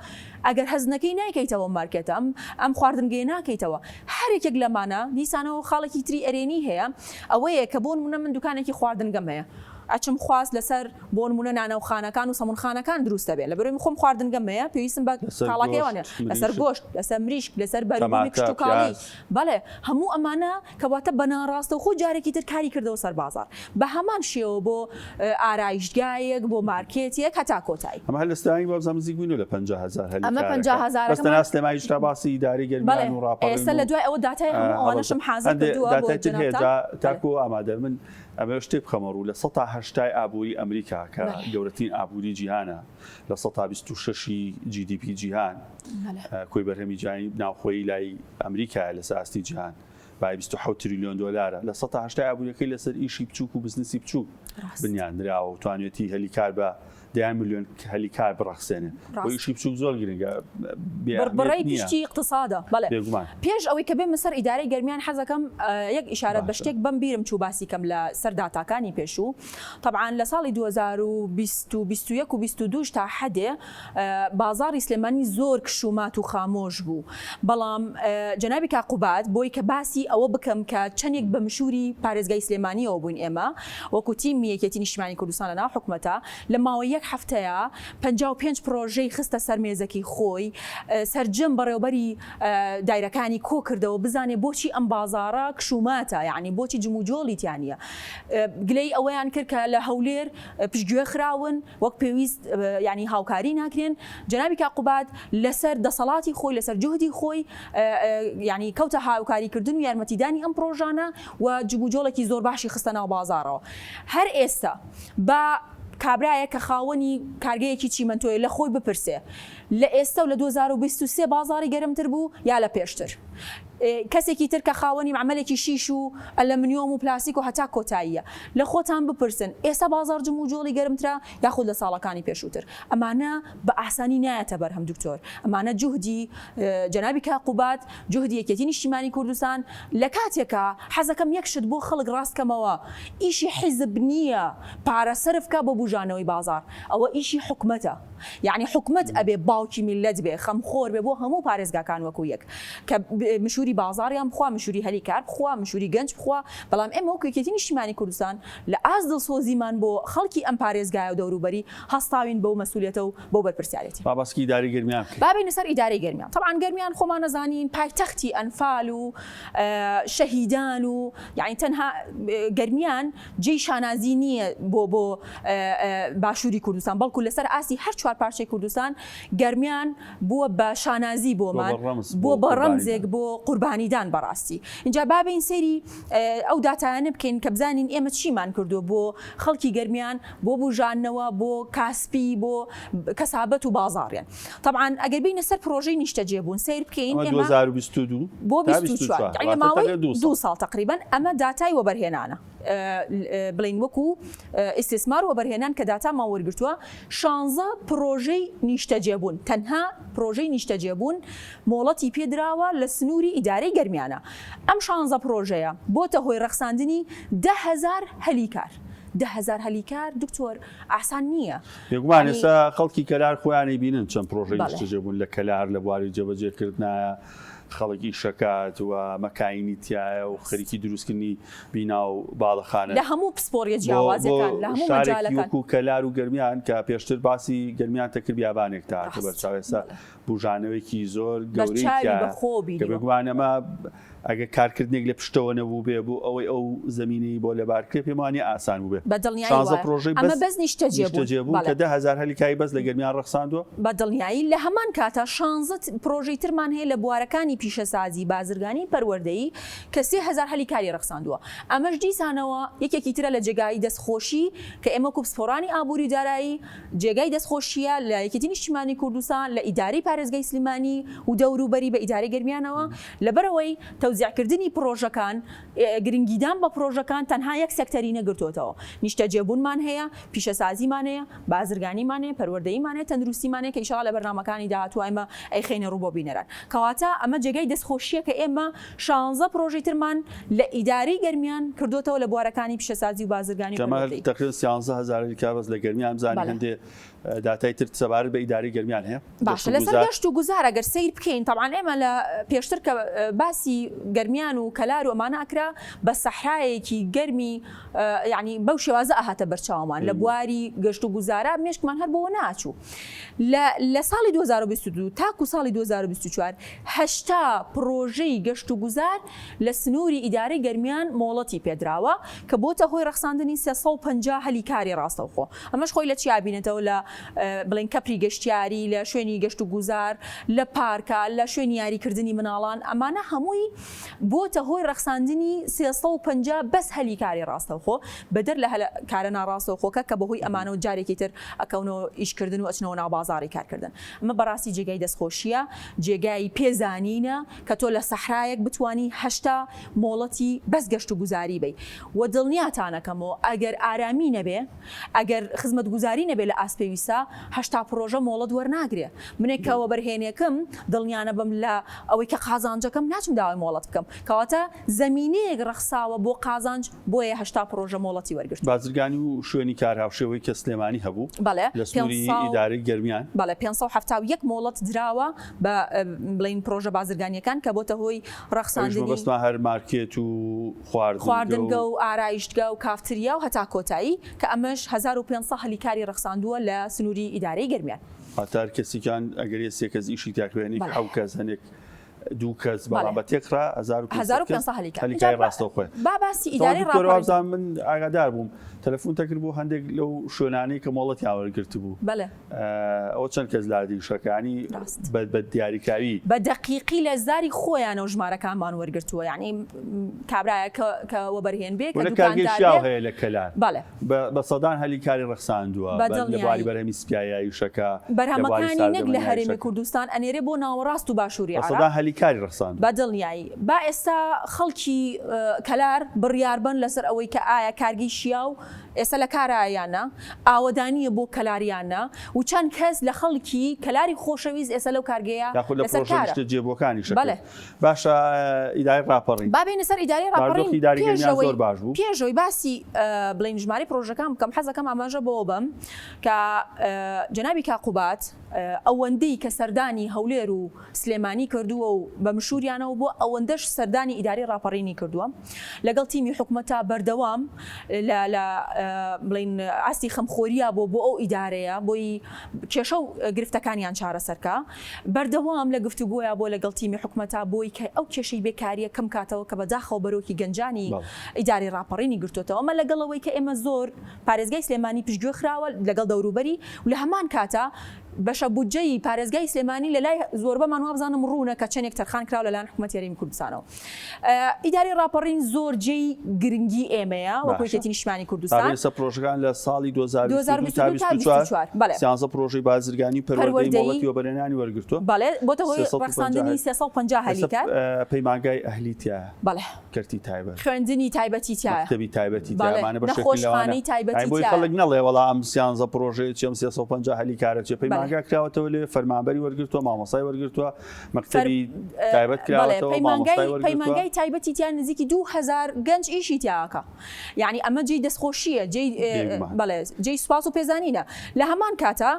ئەگەر هەست نەکەی نایکەیتەوە ئەم مارکێتە ئەم ئەم خواردنگەیە ناکەیتەوە هەر یەکێک لەمانە دیسانەوە خاڵێکی تری ئەرێنی هەیە ئەوەیە کە بۆ نمونە من دوکانێکی خواردنگەم هەیە ئەچم خواست لەسەر بۆ نمونە نانەوخانەکان و سەمونخانەکان دروست دەبێ لەبەرئەوەی من خۆم خواردنگەم هەیە پێویستم بە لەسەر کاڵاکەی گۆشت ئەوانە لەسەر مریشک گۆشت لەسەر مریشک لەسەر بەروبوومی تەماتە کشتوکاڵی پیاز. بەڵێ هەموو ئەمانە کەواتە بە ناڕاستەوخۆ جارێکی تر کاری کردەوە سەر بازاڕ بە هەمان شێوە بۆ ئارایشتگایەک بۆ مارکێتێک هەتا کۆتایی. ئەمە هەر لە سلێمانی وابزانم نزیک بووینەوە لە 50 هەزار هەلی ئەمە کارەکە 50 بەس هەزارەکەمان تەنها سلێمانی هیچ تا باسی ئیدارەی بەڵێ گەرمیان و ڕاپەڕین ئێستا و لە دوای ئەوە داتای هەموو هەڵەبجە ئەوانەشم حازر هەندێ کردووە بۆ داتای تر هەیە جەنابتان جا بەڵێ. تاکو ئامادە من ئەمەوێ شتێک بخەمە ڕوو لە سەتا هەشتای ئابووری ئەمریکا کە بەڵێ. گەورەترین ئابووری جیهانە لە سەتا 26 ی GDP جیهان بەڵێ. کۆی بەرهەمی جیهانی ناوخۆیی لای ئەمریکایە لەسەر ئاستی جیهان بای 27 تریلیۆن دۆلارە، لە سەتا هەشتای ئابوورییەکەی لەسەر ئیشی بچووک و بزنسی بچووک بنیات نراوە و توانیویەتی هەلی کار بە دەیان ملیۆن هەلی کار بڕەخسێنێ. بۆ ئیشی بچووک زۆر گرنگە، بێ ئەهمیەت بڕبڕەی نییە. پشتی ئیقتسادە. بەڵێ. بێگومان. پێش ئەوەی کە بێمە سەر ئیدارەی گەرمیان حەزەکەم یەک ئیشارەت بە باشە. شتێک بەم بیرم چوو باسی کەم لە سەر داتاکانی پێشوو. تەبعەن لە ساڵی 2020 و 21 و 22 تا حەدێ بازاڕی سلێمانی زۆر کش و مات و خامۆش بوو، بەڵام جەنابی کاک قوباد بۆی کە باسی ئەوە بکەم کە چەندێک بە مشوری پارێزگای سلێمانیەوە بووین ئێمە وەکو تیمی یەکێتی نیشتیمانی کوردستان لەناو حکومەتا لە ماوەی یەک هەفتەیا 55 پرۆژەی خستە سەر مێزەکەی خۆی سەرجەم بەڕێوبەری دایرەکانی کۆ کردەوە بزانێ بۆچی ئەم بازاڕە کش و ماتە یانی بۆچی جموجۆڵی تیا نییە گلەیی ئەوەیان کرد کە لە هەولێر پشتگوێ خراون وەک پێویست یانی هاوکاری ناکرێن، جەنابی کاک قوباد لەسەر دەسەڵاتی خۆی لەسەر جوهدی خۆی یانی کەوتە هاوکاری کردن و یارمەتیدانی ئەم پڕۆژانە و جموجۆڵێکی زۆر باشی خستە ناو بازاڕەوە هەر ئێستا با کابرایەک کە خاوەنی کارگەیەکی چیمەنتۆیە لە خۆی بپرسێ لە ئێستا و لە 2023 بازاڕی گەرمتر بوو یا لە پێشتر؟ کەسێکی تر کە خاوەنی مەعمەلێکی شیش و ئەلەمنیۆم و پلاستیک و هەتا کۆتاییە لە خۆتان بپرسن ئێستا بازاڕ جموجۆڵی گەرمترە یاخود لە ساڵەکانی پێشووتر؟ ئەمانە بە ئاسانی نایەتە بەرهەم دکتۆر ئەمانە جوهدی جەنابی کاک قوباد جوهدی یەکێتی نیشتیمانی کوردستان لە کاتێکا حەزەکەم یەک شت بۆ خەڵک ڕاست کەمەوە ئیشی حیزب نییە پارە سەرف کا بۆ بوژانەوەی بازاڕ ئەوە ئیشی حکومەتە یەعنی حکومەت ئەبێ باوکی میللەت بێ خەمخۆر بێ بۆ هەموو پارێزگاکان وەکو یەک کە مشوری بازاڕیان بخوا مشوری هەلی کار بخوا مشوری گەنج بخوا بەڵام ئێمە وەکو یەکێتی نیشتیمانی کوردستان لە ئاست دڵسۆزیمان بۆ خەڵکی ئەم پارێزگایە و دەوروبەری هەستاوین بەو مەسولیەتە و بەو بەرپرسیارێتی. با باسکی ئیدارەی گەرمیان بکەین. با بێینە سەر ئیدارەی گەرمیان. تەبعەن گەرمیان خۆمان ئەزانین پایتەختی ئەنفال و شەهیدان و یەعنی تەنها گەرمیان جێی شانازی نییە بۆ بۆ باشووری کوردستان بەڵکو لەسەر ئاستی هەر چوار پارچەی کوردستان گەرمیان بووە بە شانازی بۆمان بووە بە ڕەمزێک بۆ قوربانیدان بەڕاستی اینجا با بێین سەیری ئەو داتایانە بکەین کە بزانین ئێمە چیمان کردووە بۆ خەڵکی گەرمیان بۆ بوژاندنەوە بۆ کاسپی بۆ کەسابەت و بازاڕیان تەبعەن ئەگەر بینە سەر پرۆژەی نیشتەجێبوون سەیر بکەین ئەمە ئێمە 2022 بۆ تا 24 24 یعنی لە واتە ماوەی تەنیا دوو دوو ساڵ ساڵ تەقریبەن ئەمە داتای وەبەرهێنانە. بڵێین وەکو ئیستیسمار وەبەرهێنان کە داتامان وەرگرتووە شانزە پڕۆژەی نیشتەجێبوون تەنها پڕۆژەی نیشتەجێبوون مۆڵەتی پێدراوە لە سنووری ئیدارەی گەرمیانە ئەم شانزە پڕۆژەیە بۆتە هۆی ڕەخساندنی 10,000 هەلی کار 10,000 هەلی کار دکتۆر ئاسان نییە. بێگومان ئێستا خەڵکی کەلار خۆیان ئەیبینن چەند پڕۆژەی نیشتەجێبوون لە کەلار لە بواری جێبەجێکردنایە خەڵک ئیشەکات و مەکاینی تیایە و خەریکی دروستکردنی بینا و باڵەخانەن. لە هەموو پسپۆڕیە جیاوازەکان، لە هەموو شارێکی مەجالەکان. وەکو کەلار و گەرمیان کە پێشتر باسی گەرمیان تەکرد بیابانێک تا هاتە بەرچاو ئێستا بوژانەوەیەکی زۆر گەورەی بەرچاوی تیایە بە خۆوە کە بینیوە. بێگومان ئەمە ئەگەر کارکردنێک لە پشتەوە نەبووبێ بۆ ئەوەی ئەو زەمینەی بۆ لەبار کرێ پێم وانیە ئاسان بووبێ. بە دڵنیایی شانزە وایە. پرۆژەی ئەمە بەس بەس نیشتەجێ بوون. نیشتەجێ بوون بەڵێ. کە 10,000 هەلی کاری بەس لە گەرمیان ڕەخساندووە. بە دڵنیایی لە هەمان کاتا شانزە پرۆژەی ترمان هەیە لە بوارەکانی پیشەسازی، بازرگانی، پەروەردەیی کە 3000 هەلی کاری ڕەخساندووە. ئەمەش دیسانەوە یەکێکی ترە لە جێگای دەستخۆشی کە ئێمە وەکو پسپۆڕانی ئابووری و دارایی جێگای دەستخۆشییە لە یەکێتی نیشتیمانی کوردستان، لە ئیدارەی پارێزگای سلێمانی و دەوروبەری بە ئیدارەی گەرمیانەوە، لەبەرئەوەی تەوزیعکردنی پڕۆژەکان، گرنگیدان بە پڕۆژەکان تەنها یەک سێکتەری نەگرتۆتەوە، نیشتەجێبوونمان هەیە، پیشەسازیمان هەیە، بازرگانیمان هەیە، پەروەردەییمان هەیە، تەندروستیمان هەیە کە ئیشەڵا لە بەرنامەکانی داهاتوو ئێمە ئەیخەینە ڕوو بۆ بینەران. کەواتە ئەمە جێگای دەستخۆشییە کە ئێمە شانزە پڕۆژەی ترمان لە ئیدارەی گەرمیان کردۆتەوە لە بوارەکانی پیشەسازی و بازرگانی و کە ئەمە پەروەردەیی. تەقریبەن سیانزە هەزاری کە بەس لە گەرمیان بزانین بەڵێ. هەندێ داتای تر سەبارەت بە ئیدارەی گەرمیان هەیە؟ باشە گەشت و لەسەر گوزار. گەشت و گوزار ئەگەر سەیر بکەین تەبعەن ئێمە لە پێشتر کە باسی گەرمیان و کەلار و ئەمانە ئەکرا بە سەحرایەکی گەرمی یانی بەو شێوازە ئەهاتە بەرچاومان لە بواری گەشت و گوزارا مێشکمان هەر بۆوە ناچوو لە لە ساڵی 2022 تاکو ساڵی 2024 هەشتا پڕۆژەی گەشت و گوزار لە سنووری ئیدارەی گەرمیان مۆڵەتی پێدراوە کە بۆتە هۆی ڕەخساندنی 350 هەلی کاری ڕاستەوخۆ ئەمەش خۆی لە چیا بینێتەوە لە بڵێین کەپری گەشتیاری لە شوێنی گەشت و گوزار لە پارکە لە شوێنی یاریکردنی مناڵان ئەمانە هەمووی بۆتە هۆی ڕەخساندنی 350 بەس هەلی کاری ڕاستەوخۆ بەدەر لە هەلە کارە ناڕاستەوخۆکە کە بەهۆی ئەمانەوە جارێکی تر ئەکەونەوە ئیشکردن و ئەچنەوە ناو بازاڕی کارکردن. ئەمە بەڕاستی جێگای دەستخۆشییە، جێگای پێزانینە کە تۆ لە سەحرایەک بتوانی 80 مۆڵەتی بەس گەشتوگوزاری بەی و دڵنیاتانەکەمەوە ئەگەر ئارامی نەبێ، ئەگەر خزمەتگوزاری نەبێ لە ئاست پێویستا، 80 پڕۆژە مۆڵەت وەرناگرێ. منێک کە وەبەرهێنێکم دڵنیانەبم لە ئەوەی کە قازانجەکەم ناچم داوای مۆڵەت بکەم. کەواتە زەمینەیەک ڕەخساوە بۆ قازانج بۆیە 80 پڕۆژە مۆڵەتی وەرگرتووە. بازرگانی و شوێنی کار هاوشێوەی کە سلێمانی هەبوو بەڵێ لە سنووری 500 ئیدارەی گەرمیان. بەڵێ 571 مۆڵەت دراوە بە بڵێین پڕۆژە بازرگانییەکان کە بۆتە هۆی ئەویش ڕەخساندنی. مەبەستمان هەر مارکێت و خواردنگە و. خواردنگە و ئارایشتگە و کافتریا و هەتا کۆتایی کە ئەمەش 1500 هەلی کاری ڕەخساندووە لە سنووری ئیدارەی گەرمیان. واتە هەر کەسیکان ئەگەر یە سێ کەس ئیشی تیا کرد هەنێک بەڵێ. حەو کەس هەنێک دوو کەس بەڵام بەڵێ. بە تێکڕا 1500 کەس 1500 هەلی کار. هەلی ئینجا کاری با ڕاستەوخۆیە. با باسی تەواو ئیدارەی دکتۆر ڕاپەڕین. وابزانم من ئاگادار بووم تەلەفونتە کرد بۆ هەندێک لەو شوێنانەی کە مۆڵەتیان وەرگرتبوو. بەڵێ. ئەوە چەند کەس لادیشەکە یانی ڕاست. بە بە دیاریکراوی. بە دەقیقی لە زاری خۆیانەوە ژمارەکانمان وەرگرتووە یانی کابرایە کە کە وەبەرهێن بێ کە وە لە کارگەی دوکاندار شیاو بێ هەیە لە کەلار بەڵێ. بە بە سەدان هەلی کاری ڕەخساندووە بە بە لە بواری دڵنیایی. بەرهەمی سپیایایشەکە لە بواری بەرهەمەکانی نەک لە هەرێمی ساردەمەنیایشەکە. کوردستان ئەنێرێ بۆ ناوەڕاست و باشووری بە عێراق. سەدان هەلی کاری ڕەخساندووە. بە دڵنیایی. با ئێستا خەڵکی کەلار بڕیار بەن لەسەر ئەوەی کە ئایا کارگەی شیاو ئێستا لە کارایە یان نا، ئاوەدانییە بۆ کەلار یان نا و چەند کەس لە خەڵکی کەلاری خۆشەویست ئێستا لەو کارگەیە یاخود لە لەسەر پڕۆژە کارە. نیشتەجێبووەکانیشە بەڵێ. کرد. باشە ئیدارەی ڕاپەڕین. با بێینە سەر ئیدارەی ڕاپەڕین. بارودۆخی ئیداری پێش گەرمیان ئەوەی زۆر باش بوو. پێش ئەوەی باسی بڵێین ژمارەی پڕۆژەکان بکەم حەزەکەم ئاماژە بەوە بەم کە جەنابی کاک قوباد ئەوەندەی کە سەردانی هەولێر و سلێمانی کردووە و بە مشوریانەوە بووە ئەوەندەش سەردانی ئیدارەی ڕاپەڕینی کردووە لەگەڵ تیمی حکومەتا بەردەوام لە لە بڵێین ئاستی خەمخۆریا بۆ بۆ ئەو ئیدارەیە بۆی کێشە و گرفتەکانیان چارەسەرکا بەردەوام لە گفتوگۆیا بۆ لەگەڵ تیمی حکومەتا بۆی کە ئەو کێشەی بێکاریە کەم کاتەوە کە بەداخەوە بەرۆکی گەنجانی ئیدارەی ڕاپەڕینی گرتۆتەوە ئەمە لەگەڵ ئەوەی کە ئێمە زۆر پارێزگای سلێمانی پشتگوێ خراوە لەگەڵ دەوروبەری و لە هەمان کاتا. بەشە بودجەی پارێزگای سلێمانی لە لای زۆربەمان وابزانم ڕوونە کە چەندێک تەرخان کراوە لەلایەن حکومەتی هەرێمی کوردستانەوە. ئیدارەی ڕاپەڕین زۆر جێی گرنگی ئێمەیە وەکو یەکێتی نیشتمانی کوردستان. باشە پرۆژەکان لە ساڵی 2022 تا 2024 سیانزە پرۆژەی بازرگانی و پەروەردەیی مۆڵەتی وەبەرهێنانی وەرگرتووە. بەڵێ بۆتە هۆی ڕەخساندنی 350 هەلی کار. پەیمانگای ئەهلی تیایە. بەڵێ. کەرتی تایبەت. خوێندنی تایبەتی تیایە. مەکتەبی تایبەتی تیایە. بەڵێ. ئەمانە بەشێکن لەوانە. نەخۆشخانەی تایبەتی یانی بۆی تیایە. خەڵک نەڵێ وەڵا ئەم سیانزە پرۆژەیە چیە ئەم 350 هەلی کارە چیە. بەڵێ. پەیمانگا کراوەتەوە لەوێ فەرمانبەری وەرگرتووە، مامۆستای وەرگرتووە، فەر مەکتەبی تایبەت بەڵێ کراوەتەوە، پەیمانگای مامۆستای وەرگرتووە. پەیمانگای تایبەتی تیا نزیکی 2000 گەنج ئیشی تیا ئەکا. یانی ئەمە جێی دەستخۆشییە، جێی بێگومان. بەڵێ جێی سوپاس و پێزانینە. لە هەمان کاتا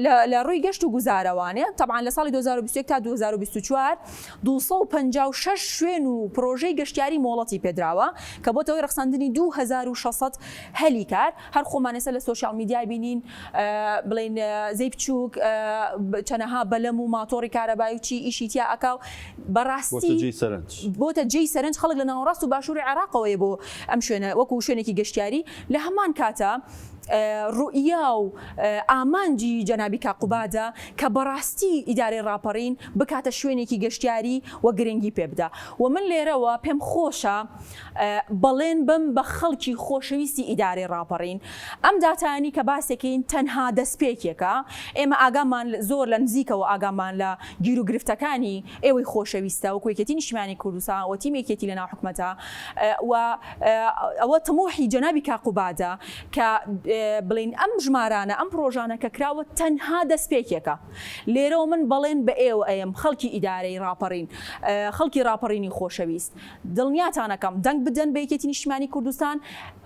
لە لە ڕووی گەشت و گوزارەوانێ تەبعەن لە ساڵی 2021 تا 2024 256 شوێن و پرۆژەی گەشتیاری مۆڵەتی پێدراوە کە بۆتە هۆی ڕەخساندنی 2600 هەلی کار، هەر خۆمان ئێستا لە social media بینین بڵێین زێی بچووک چەنەها بەلەم و ماتۆڕی کارەبایی و چی ئیشی تیا ئەکا و بەڕاستی بۆتە جێی سەرنج. بۆتە جێی سەرنج خەڵک لە ناوەڕاست و باشووری عێراقەوەیە بۆ ئەم شوێنە وەکو شوێنێکی گەشتیاری لە هەمان کاتا ڕوئیا و ئامانجی جەنابی کاک قوبادە کە بەڕاستی ئیدارەی ڕاپەڕین بکاتە شوێنێکی گەشتیاری و گرنگی پێ بدا و من لێرەوە پێم خۆشە بەڵێن بەم بە خەڵکی خۆشەویستی ئیدارەی ڕاپەڕین ئەم داتایانەی کە باسێکەین تەنها دەستپێکێکە ئێمە ئاگامان زۆر لە نزیکەوە ئاگامان لە گیروگرفتەکانی ئێوەی خۆشەویستە وەکو یەکێتی نیشتیمانی کوردستان و تیمی یەکێتی لەناو حکومەتە و ئەوە تموحی جەنابی کاک قوبادە کە بڵێین ئەم ژمارانە ئەم پڕۆژانە کە کراوە تەنها دەستپێکێکە لێرەوە من بەڵێن بە ئێوە ئەیەم خەڵکی ئیدارەی ڕاپەڕین خەڵکی ڕاپەڕینی خۆشەویست دڵنیاتانەکەم دەنگ بدەن بە یەکێتی نیشتیمانی کوردستان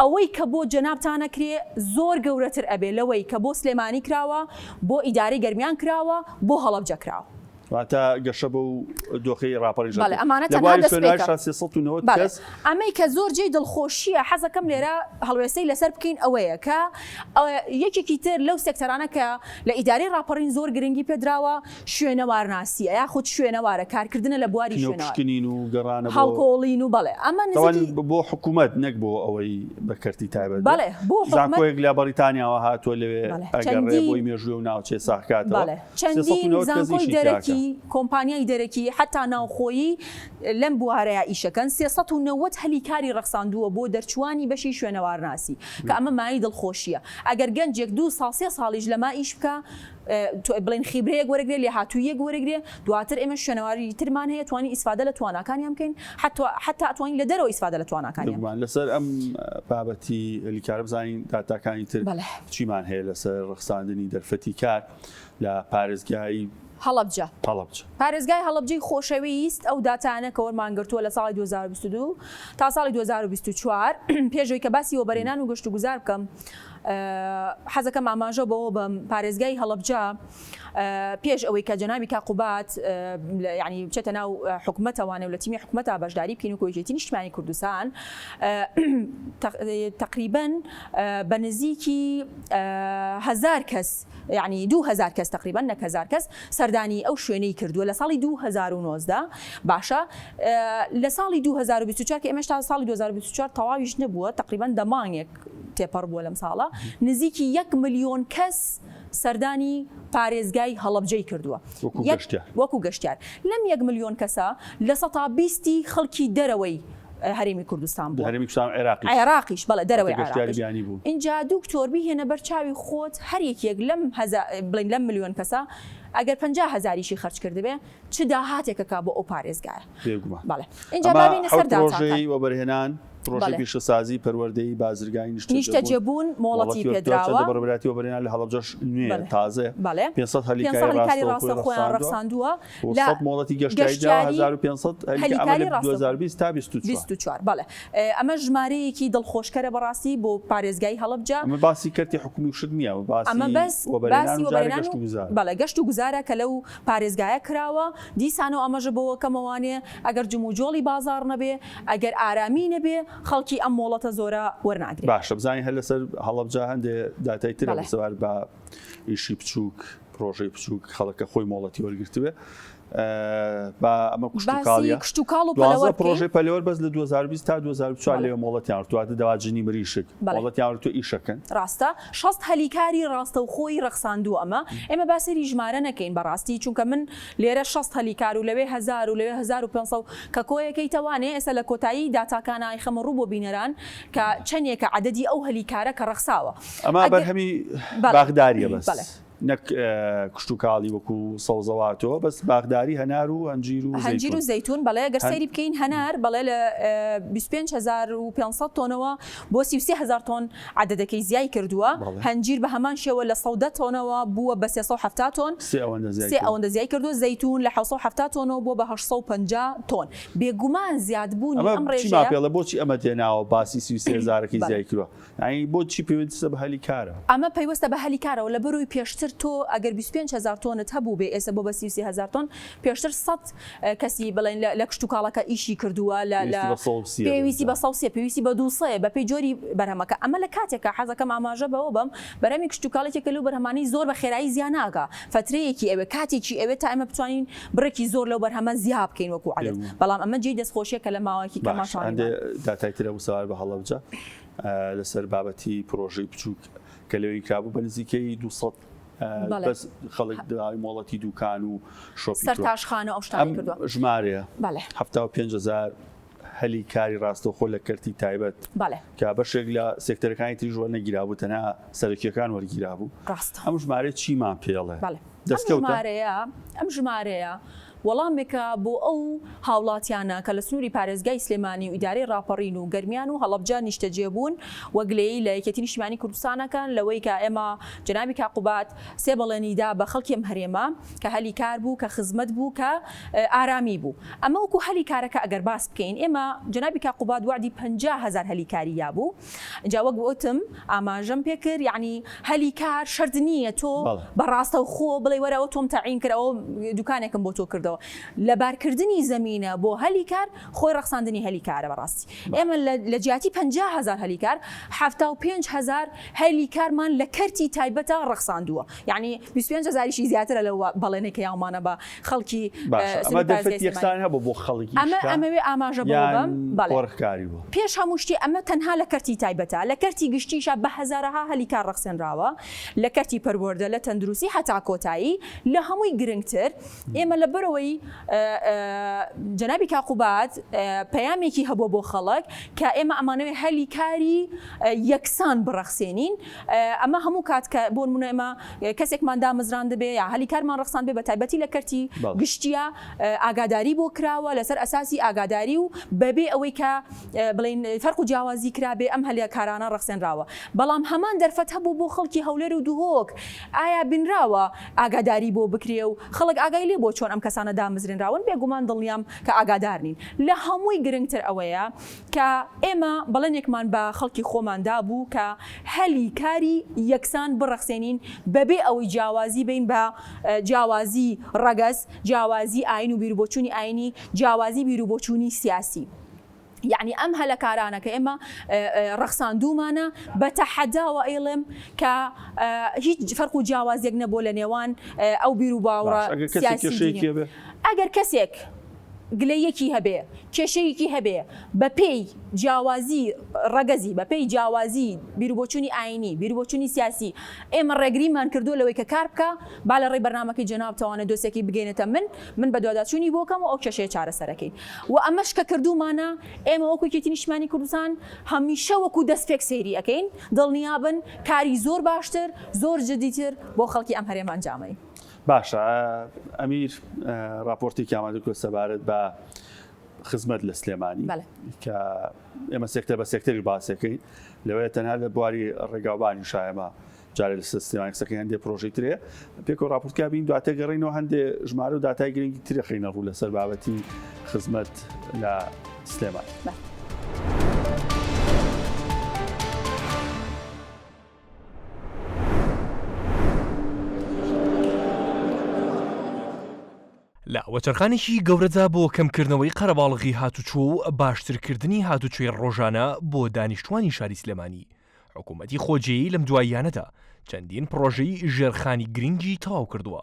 ئەوەی کە بۆ جەنابتان ئەکرێ زۆر گەورەتر ئەبێ لەوەی کە بۆ سلێمانی کراوە بۆ ئیدارەی گەرمیان کراوە بۆ هەڵەبجە کراوە. واتە گەشە بەو دۆخەی ڕاپەڕین بەڵێ دەکرد. ئەمانە لە تەنها بواری دەستپێکە. خوێندنەوەیشا 390 بەڵێ کەس. ئەمەی کە زۆر جێی دڵخۆشییە حەزەکەم لێرە هەڵوێستەی لەسەر بکەین ئەوەیە کە یەکێکی تر لەو سێکتەرانە کە لە ئیدارەی ڕاپەڕین زۆر گرنگی پێدراوە شوێنەوارناسییە یاخود شوێنەوارە کارکردنە لە بواری کنە و شوێنەوار پشکنین و گەڕانە بۆ هەڵکۆڵین و بەڵێ ئەمە تاوان نزیکی بۆ حکوومەت نەک بۆ ئەوەی بە کەرتی تایبەت بێ. بەڵێ بۆ حکومەت زانکۆیەک لە بەڕیتانیاوە هاتووە لەوێ بەڵێ ئەگەڕێ چەندین بۆی مێژووی و ناوچەی ساغ کاتەوە. بەڵێ چەندین زانکۆی دەرەکی، کۆمپانیای دەرەکی، حەتا ناوخۆیی لەم بوارەیا ئیشەکەن، 390 هەلی کاری ڕەخساندووە بۆ دەرچووانی بەشی شوێنەوارناسی، کە ئەمە مایەی دڵخۆشییە. ئەگەر گەنجێک دوو ساڵ سێ ساڵیش لەما ئیش بکا، بڵێین خیبرەیەک وەرەگرێ، لێهاتووییەک وەرەگرێ، دواتر ئێمە شوێنەواری ترمان هەیە توانین ئیسفادە لە تواناکانیان بکەین، حەتا ئەتوانین لە دەرەوە ئیسفادە لە تواناکانیان بکەین. بێگومان. لەسەر ئەم بابەتی هەلی کارە بزانین داتاکانی تر چیمان هەیە لەسەر ڕەخساندنی دەرفەتی کار لە پارێزگای هەڵەبجە. هەڵەبجە. پارێزگای هەڵەبجەی خۆشەویست ئەو داتایانە کە وەرمان گرتووە لە ساڵی 2022 تا ساڵی 2024 پێش ئەوەی کە باسی وەبەرهێنان و گەشتوگوزار بکەم حەزەکەم ئاماژە بەوە بەم پارێزگای هەڵەبجە پێش ئەوەی کە جەنابی کاک قوباد یانی بچێتە ناو حکومەتەوانێ و لە تیمی حکومەتا بەشداری بکەین و یەکێتی نیشتمانی کوردستان تقریبا بە نزیکی هەزار کەس یعنی 2000 کەس تقریبا نەک هەزار کەس سەردانی ئەو شوێنەی کردووە لە ساڵی 2019 باشە لە ساڵی 2024 کە ئێمەش تا ساڵی 2024 تەواویش نەبووە تقریبا دە مانگێک تێپەڕ بووە لەم ساڵە نزیکی یەک ملیۆن کەس سەردانی پارێزگای هەڵەبجەی کردووە وەکو گەشتیار. لەم یەک ملیۆن کەسە لە سەتا بیستی خەڵکی دەرەوەی هەرێمی کوردستان بووە. هەرێمی کوردستان و عێراقیش. عێراقیش بەڵێ دەرەوەی واتە گەشتیاری عێراقیش. بیانی بوون. ئینجا دکتۆر بیهێنە بەر چاوی خۆت هەر یەکێک لەم هەزا بڵێین لەم ملیۆن کەسە ئەگەر 50 هەزاریشی خەرج کردبێ چ داهاتێکەکە بۆ ئەو پارێزگایە. بێگومان. بەڵێ. ئینجا ئەمە با بێینە حەوت سەر داتاکان. پرۆژەی وەبەرهێنان پرۆژەی بەڵێ. پیشەسازی، پەروەردەیی، بازرگانی، نیشتەجێبوون، نیشتەجێبوون مۆڵەتی مۆڵەتی وەرگرتووە، پێدراوە. چەندە بەڕێوەبەرایەتی وەبەرهێنان لە هەڵەبجەش نوێیە، بەڵێ. تازەیە، بەڵێ. 500 هەلی 500 کاری هەلی کاری ڕاستەوخۆی ڕاستەوخۆیان ڕەخساندووە ڕەخساندووە و لە 100 مۆڵەتی گەشتیاری داوە، گەشتیاری 1500 هەلی هەلی ئەمە کاری لە ڕاستەوخۆ. 2020 تا 24. 24 بەڵێ. ئەمە ژمارەیەکی دڵخۆشکەرە بەڕاستی بۆ پارێزگای هەڵەبجە. ئەمە باسی کەرتی حکومی و شت نییە، ئەمە باسی ئەمە بەس وەبەرهێنان باسی و جارێ وەبەرهێنان گەشت و و گوزارە. بەڵێ گەشت و گوزارە کە لەو پارێزگایە کراوە. دیسانەوە ئاماژە بەوە کەمەوانێ ئەگەر جموجۆڵی بازاڕ نەبێ، ئەگەر ئارامی نەبێ خەڵکی ئەم مۆڵەتە زۆرە وەرناگرێ. باشە بزانین هەر لەسەر هەڵەبجە هەندێ داتای ترە بەڵێ. سەبارەت بە ئیشی بچووک، پرۆژەی بچووک، خەڵک کە خۆی مۆڵەتی وەرگرتبێ. با ئەمە کشتوکاڵیە کشتوکاڵ و پەلەوەر پرۆژەی پەلەوەر بەس لە 2020 تا 2024 لەوێ مۆڵەتیان وەرگرتووە دەواجنی مریشک مۆڵەتیان وەرگرتووە ئیشەکەن. ڕاستە 60 هەلی کاری ڕاستەوخۆی ڕەخساندووە ئەمە ئێمە با سەیری ژمارە نەکەین بەڕاستی چونکە من لێرە 60 هەلی کار و لەوێ هەزار و لەوێ 1500 کە کۆیەکەیتەوانێ ئێستا لە کۆتایی داتاکانا ئەیخەمە ڕوو بۆ بینەران کە چەندێکە عەدەدی ئەو هەلی کارە کە ڕەخساوە. ئەمە بەرهەمی باخداریە بەس. نەک کشتوکاڵی وەکو سەوزەواتەوە بەس باخداری هەنار و هەنجیر و هەنجیر و زەیتون بەڵێ گەر سەیری بکەین هەنار بەڵێ لە 25500 تۆنەوە بۆ 33000 تۆن عەدەدەکەی زیای کردووە هەنجیر بە هەمان شێوە لە 110 تۆنەوە بووە بە 370 تۆن سێ ئەوەندە زیای کردووە زەیتون لە 770 تۆنەوە بووە بە 850 تۆن بێگومان زیادبوونی ئەم ڕێژەیە بۆچی ئەمە تێناوە باسی 33 هەزارەکەی زیای کردووە یانی بۆچی پەیوەستە بە هەلی کارەوە؟ ئەمە پەیوەستە بە هەلی کارەوە لەبەرئەوەی پێشتر تۆ ئەگەر 25 هەزار تۆنت هەبووبێ ئێستا بۆ بە 33 هەزار تۆن پێشتر سەد کەسی بڵێن لە کشتوکاڵەکە ئیشی کردووە لە لە پێویستی بە 130 پێویستی بە دووسەیە بەپێی جۆری بەرهەمەکە ئەمە لە کاتێکە حەزەکەم ئاماژە بەوە بەم بەرهەمی کشتوکاڵ یەکێکە لەو بەرهەمانەی زۆر بە خێرایی زیا ناکا فەترەیەکی ئەوێ کاتێکی ئەوێ تا ئێمە بتوانین بڕێکی زۆر لەو بەرهەمە زیا بکەین وەکو عەدەد بەڵام ئەمە جێی دەستخۆشیە کە لە ماوەیەکی کەما باش هەندێ داتای تر هەبوو سەبارەت بە هەڵەبجە لەسەر بابەتی پرۆژەی بچووک کە لەوێی کرابوو بە نزیکەی 200 بەس خەڵک داوای مۆڵەتی دوکان و شۆپی سەرتاشخانە ئەو شتانەی کردووە ژمارەیە 75000 هەلی کاری ڕاستەوخۆ لە کەرتی تایبەت کە بەشێک لە سێکتەرەکانی تریش وەرنەگیرابوو تەنها سەرەکیەکان وەرگیرابوو ئەم ژمارەیە چیمان پێڵێ دەستکەوتە؟ ئەم ژمارەیە وەڵامێکە بۆ ئەو هاوڵاتیانە کە لە سنووری پارێزگای سلێمانی و ئیدارەی ڕاپەڕین و گەرمیان و هەڵەبجە نیشتەجێ بوون و گلەیی لە یەکێتی نیشتیمانی کوردستان ئەکەن لەوەی کە ئێمە جەنابی کاک قوباد سێ بەڵێنی دا بە خەڵکی ئەم هەرێمە کە هەلی کار بوو کە خزمەت بوو کە ئارامی بوو ئەمە وەکو هەلی کارەکە ئەگەر باس بکەین ئێمە جەنابی کاک قوباد وەعدی 50 هەزار هەلی کاری یابوو جا وەک وتم ئاماژەم پێ کرد یەعنی هەلی کار شەرت نییە تۆ بە ڕاستەوخۆ بڵێ وەرە ئەوە تۆم تەعین کرد ئەوە دوکانێکم بۆ تۆ کردەوە لەبارکردنی زەمینە بۆ هەلی کار خۆی ڕەخساندنی هەلی کارە بەڕاستی ئێمە لە جیاتی 50 هەزار هەلی کار 75 هەزار هەلی کارمان لە کەرتی تایبەتە ڕەخساندووە یەعنی 25 هەزاریشی زیاترە لەو بەڵێنەی کە یاومانە بە خەڵکی باشە ئەمە دەرفەتی یەکسان هەبوو بۆ خەڵکی ئەمە ئەمەوێ ئاماژە بەوە بەم بەڵێ قۆرخکاری بوو. پێش هەموو شتێ ئەمە تەنها لە کەرتی تایبەتە لە کەرتی گشتیشا بە هەزارەها هەلی کار ڕەخسێنراوە لە کەرتی پەروەردە لە تەندروستی هەتا کۆتایی لە هەمووی گرنگتر ئێمە لەبەرئەوەی جەنابی کاک قوباد پەیامێکی هەبووە بۆ خەڵک کە ئێمە ئەمانەوێ هەلی کاری یەکسان بڕەخسێنین ئەمە هەموو کات کە بۆ نمونە ئێمە کەسێکمان دامەزراندبێ یا هەلی کارمان ڕەخساندبێ بە تایبەتی لە کەرتی گشتیە ئاگاداری بۆ کراوە لەسەر ئەساسی ئاگاداری و بەبێ ئەوەی کە بڵێین فەرق و جیاوازی کرابێ ئەم هەلە کارانە ڕەخسێنراوە بەڵام هەمان دەرفەت هەبوو بۆ خەڵکی هەولێر و دهۆک ئایا بینراوە ئاگاداری بۆ بکرێ و خەڵک ئاگای لێ بووە چۆن ئەم کەسانە دامەزرێنراون بێگومان دڵنیام کە ئاگادار نین لە هەمووی گرنگتر ئەوەیە کە ئێمە بەڵێنێکمان بە خەڵکی خۆمان دابوو کە هەلی کاری یەکسان بڕەخسێنین بەبێ ئەوەی جیاوازی بەین بە جیاوازی ڕەگەز، جیاوازی ئایین و بیروبۆچوونی ئایینی، جیاوازی بیروبۆچوونی سیاسی. یەعنی ئەم هەلە کارانە کە ئێمە ڕەخساندوومانە بە تەحەداوە ئەیڵێم کە هیچ فەرق و جیاوازیەک نەبووە لە نێوان ئەو بیروباوڕە سیاسی و ئەگەر کەسێک گلەییەکی هەبێ، کێشەیەکی هەبێ، بەپێی جیاوازی ڕەگەزی، بەپێی جیاوازی بیروبۆچوونی ئایینی، بیروبۆچوونی سیاسی، ئێمە ڕێگریمان کردووە لەوەی کە کار بکا، با لە ڕێی بەرنامەکەی جەنابتەوانە دۆسیەکەی بگەینێتە من، من بەدواداچوونی بۆ کەم و ئەو کێشەیە چارەسەرەکەین. و ئەمەش کە کردوومانە، ئێمە وەکو یەکێتی نیشتمانی کوردستان هەمیشە وەکو دەستپێک سەیری ئەکەین، دڵنیابن کاری زۆر باشتر، زۆر جدیتر بۆ خەڵکی ئەم هەرێمە ئەنجامەین. باشە ئەمیر ڕاپۆرتێکی ئامادە کردووە سەبارەت بە خزمەت لە سلێمانی کە ئێمە سێکتەر بە سێکتەری باسەکەین لەوەیە تەنها لە بواری ڕێگاوبانی شایەمە جارێ لە سلێمانی قسەکەی هەندێک پرۆژەی ترێ پێکەوە راپۆرتکە بین دواتر گەڕینەوە هەندێ ژمارە و داتای گرنگی ترە خەینە ڕوو لەسەر بابەتی خزمەت لە سلێمانی. لە وەچەرخانێکی گەورەدا بۆ کەمکردنەوەی قەرەباڵغی هاتوچۆ و باشترکردنی هاتوچۆی ڕۆژانە بۆ دانیشتوانی شاری سلێمانی، حکومەتی خۆجێیی لەم دواییانەدا چەندین پڕۆژەی ژێرخانی گرنگی تەواو کردووە.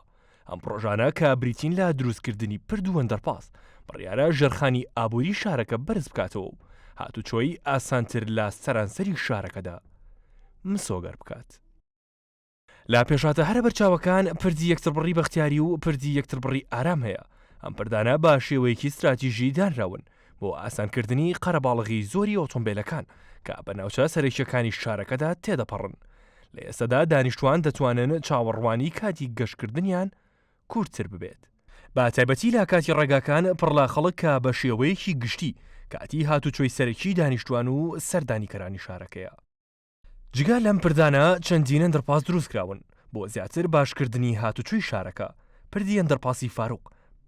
ئەم پڕۆژانە کە بریتین لە دروستکردنی پرد و ئەندەرپاس، بڕیارە ژێرخانی ئابووری شارەکە بەرز بکاتەوە و هاتوچۆی ئاسانتر لە سەرانسەری شارەکەدا مسۆگەر بکات. لە پێشهاتە هەرە بەرچاوەکان پردی یەکتربڕی بەختیاری و پردی یەکتربڕی ئارام هەیە، ئەم پردانە بە شێوەیەکی ستراتیژی دانراون بۆ ئاسانکردنی قەرەباڵغی زۆری ئۆتۆمبێلەکان کە بە ناوچە سەرەکییەکانی شارەکەدا تێدەپەڕن. لە ئێستادا دانیشتوان دەتوانن چاوەڕوانی کاتی گەشتکردنیان کورتتر ببێت. بە تایبەتی لە کاتی ڕێگاکان پڕ لە خەڵک کە بە شێوەیەکی گشتی کاتی هاتوچۆی سەرەکی دانیشتوان و سەردانیکەرانی شارەکەیە. جگە لەم پردانە چەندین ئەندەرپاس دروستکراون بۆ زیاتر باشکردنی هاتوچۆی شارەکە، پردی ئەندەرپاسی فاروق،